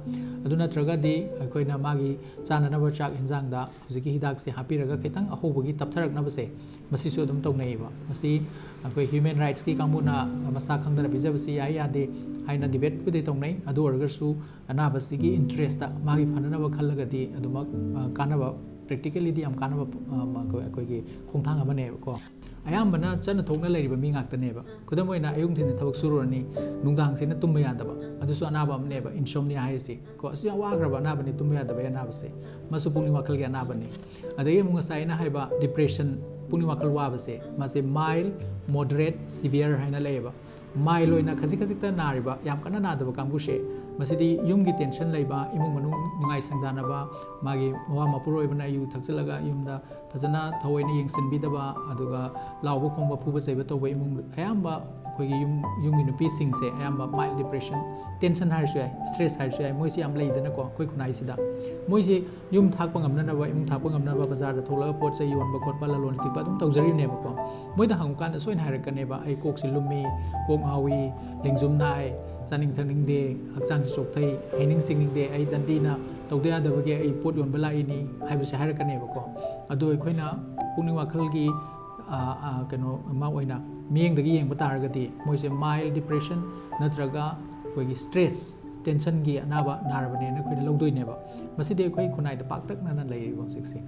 ꯑꯗꯨ ꯅꯠꯇ꯭ꯔꯒꯗꯤ ꯑꯩꯈꯣꯏꯅ ꯃꯥꯒꯤ ꯆꯥꯅꯅꯕ ꯆꯥꯛ ꯌꯦꯟꯁꯥꯡꯗ ꯍꯧꯖꯤꯛꯀꯤ ꯍꯤꯗꯥꯛꯁꯦ ꯍꯥꯞꯄꯤꯔꯒ ꯈꯤꯇꯪ ꯑꯍꯧꯕꯒꯤ ꯇꯞꯊꯔꯛꯅꯕꯁꯦ, ꯃꯁꯤꯁꯨ ꯑꯗꯨꯝ ꯇꯧꯅꯩꯌꯦꯕ꯫ ꯃꯁꯤ ꯑꯩꯈꯣꯏ human rightsꯀꯤ ꯀꯥꯡꯕꯨꯅ ꯃꯁꯥ ꯈꯪꯗꯅ ꯄꯤꯖꯕꯁꯤ ꯌꯥꯏ ꯌꯥꯗꯦ ꯍꯥꯏꯅ debateꯄꯨꯗꯤ ꯇꯧꯅꯩ꯫ ꯑꯗꯨ ꯑꯣꯏꯔꯒꯁꯨ ꯑꯅꯥꯕꯁꯤꯒꯤ interestꯇ ꯃꯥꯒꯤ ꯐꯅꯅꯕ ꯈꯜꯂꯒꯗꯤ ꯑꯗꯨꯃꯛ, ꯑ, ꯀꯥꯟꯅꯕ, practicallyꯗꯤ ꯌꯥꯝ ꯀꯥꯟꯅꯕ, ꯑ, ꯑꯩꯈꯣꯏ, ꯑꯩꯈꯣꯏꯒꯤ ꯈꯣꯡꯊꯥꯡ ꯑꯃꯅꯦꯕꯀꯣ꯫ ꯑꯌꯥꯝꯕꯅ ꯆꯠꯅ ꯊꯣꯛꯅ ꯂꯩꯔꯤꯕ ꯃꯤ ꯉꯥꯛꯇꯅꯦꯕ꯫ ꯈꯨꯗꯝ ꯑꯣꯏꯅ, ꯑꯌꯨꯛ ꯅꯨꯡꯊꯤꯟꯗ ꯊꯕꯛ ꯁꯨꯔꯨꯔꯅꯤ, ꯅꯨꯡꯗꯥꯡꯁꯤꯅ ꯇꯨꯝꯕ ꯌꯥꯗꯕ, ꯑꯗꯨꯁꯨ ꯑꯅꯥꯕ ꯑꯃꯅꯦꯕ, insomnia ꯍꯥꯏꯔꯤꯁꯤ ꯀꯣ꯫ ꯑꯁꯤ ꯌꯥꯝ ꯋꯥꯈ꯭ꯔꯕ ꯑꯅꯥꯕꯅꯤ, ꯇꯨꯝꯕ ꯌꯥꯗꯕꯒꯤ ꯑꯅꯥꯕꯁꯦ꯫ ꯃꯁꯨ ꯄꯨꯛꯅꯤꯡ ꯋꯥꯈꯜꯒꯤ ꯑꯅꯥꯕꯅꯤ꯫ ꯑꯗꯒꯤ ꯑꯃꯨꯛ ꯉꯁꯥꯏ ꯑꯩꯅ ꯍꯥꯏꯕ depression, ꯄꯨꯛꯅꯤꯡ ꯋꯥꯈꯜ ꯋꯥꯕꯁꯦ, ꯃꯥꯁꯦ mild, moderate, severe ꯍꯥꯏꯅ ꯂꯩꯌꯦꯕ꯫ Mild ꯑꯣꯏꯅ ꯈꯖꯤꯛ ꯈꯖꯤꯛꯇ ꯅꯥꯔꯤꯕ, ꯌꯥꯝ ꯀꯟꯅ ꯅꯥꯗꯕ ꯀꯥꯡꯕꯨꯁꯦ, ꯃꯁꯤꯗꯤ ꯌꯨꯝꯒꯤ tension ꯂꯩꯕ, ꯏꯃꯨꯡ ꯃꯅꯨꯡ ꯅꯤꯡꯉꯥꯏ ꯁꯪꯗꯥꯅꯕ, ꯃꯥꯒꯤ ꯃꯋꯥ ꯃꯄꯨꯔꯣꯏꯕꯅ ꯌꯨ ꯊꯛꯆꯤꯜꯂꯒ ꯌꯨꯝꯗ ꯐꯖꯅ ꯊꯑꯣꯏꯅ ꯌꯦꯡꯁꯤꯟꯕꯤꯗꯕ, ꯑꯗꯨꯒ ꯂꯥꯎꯕ ꯈꯣꯡꯕ, ꯐꯨꯕ ꯆꯩꯕ ꯇꯧꯕ ꯏꯃꯨꯡ ꯑꯌꯥꯝꯕ, ꯑꯩꯈꯣꯏꯒꯤ ꯌꯨꯝ, ꯌꯨꯝꯒꯤ ꯅꯨꯄꯤꯁꯤꯡꯁꯦ ꯑꯌꯥꯝꯕ mild depression, tension ꯍꯥꯏꯔꯁꯨ ꯌꯥꯏ, stress ꯍꯥꯏꯔꯁꯨ ꯌꯥꯏ, ꯃꯣꯏꯁꯤ ꯌꯥꯝ ꯂꯩꯗꯅꯀꯣ ꯑꯩꯈꯣꯏ ꯈꯨꯟꯅꯥꯏꯁꯤꯗ꯫ ꯃꯣꯏꯁꯤ ꯌꯨꯝ ꯊꯥꯛꯄ ꯉꯝꯅꯅꯕ, ꯏꯃꯨꯡ ꯊꯥꯛꯄ ꯉꯝꯅꯕ ꯕꯖꯥꯔꯗ ꯊꯣꯛꯂꯒ ꯄꯣꯠ ꯆꯩ ꯌꯣꯟꯕ ꯈꯣꯠꯄ, ꯂꯂꯣꯟ ꯏꯇꯤꯛꯄ ꯑꯗꯨꯝ ꯇꯧꯖꯔꯤꯕꯅꯦꯕꯀꯣ꯫ ꯃꯣꯏꯗ ꯍꯪꯉꯨꯀꯥꯟꯗ ꯁꯣꯏꯅ ꯍꯥꯏꯔꯛꯀꯅꯦꯕ, "ꯑꯩ ꯀꯣꯛꯁꯤ ꯂꯨꯝꯃꯤ, ꯀꯣꯛ ꯉꯥꯎꯏ, ꯂꯦꯡꯖꯨꯝ ꯅꯥꯏ, ꯆꯥꯅꯤꯡ ꯊꯛꯅꯤꯡꯗꯦ, ꯍꯛꯆꯥꯡꯁꯤ ꯆꯣꯛꯊꯩ, ꯍꯩꯅꯤꯡ ꯁꯤꯡꯅꯤꯡꯗꯦ, ꯑꯩ ꯗꯟꯗꯤꯅ ꯇꯧꯗ ꯌꯥꯗꯕꯒꯤ ꯑꯩ ꯄꯣꯠ ꯌꯣꯟꯕ ꯂꯥꯛꯏꯅꯤ" ꯍꯥꯏꯕꯁꯦ ꯍꯥꯏꯔꯛꯀꯅꯦꯕꯀꯣ꯫ ꯑꯗꯣ ꯑꯩꯈꯣꯏꯅ ꯄꯨꯛꯅꯤꯡ ꯋꯥꯈꯜꯒꯤ, ꯑ, ꯑ, ꯀꯩꯅꯣ ꯑꯃ ꯑꯣꯏꯅ ꯃꯤꯠꯌꯦꯡꯗꯒꯤ ꯌꯦꯡꯕ ꯇꯥꯔꯒꯗꯤ ꯃꯣꯏꯁꯦ mild depression ꯅꯠꯇ꯭ꯔꯒ ꯑꯩꯈꯣꯏꯒꯤ stress, tensionꯒꯤ ꯑꯅꯥꯕ ꯅꯥꯔꯕꯅꯦꯅ ꯑꯩꯈꯣꯏꯅ ꯂꯧꯗꯣꯏꯅꯦꯕ꯫ ꯃꯁꯤꯗꯤ ꯑꯩꯈꯣꯏ ꯈꯨꯟꯅꯥꯏꯗ ꯄꯥꯛꯇꯛꯅꯅ ꯂꯩꯔꯦꯕ ꯍꯧꯖꯤꯛꯁꯦ꯫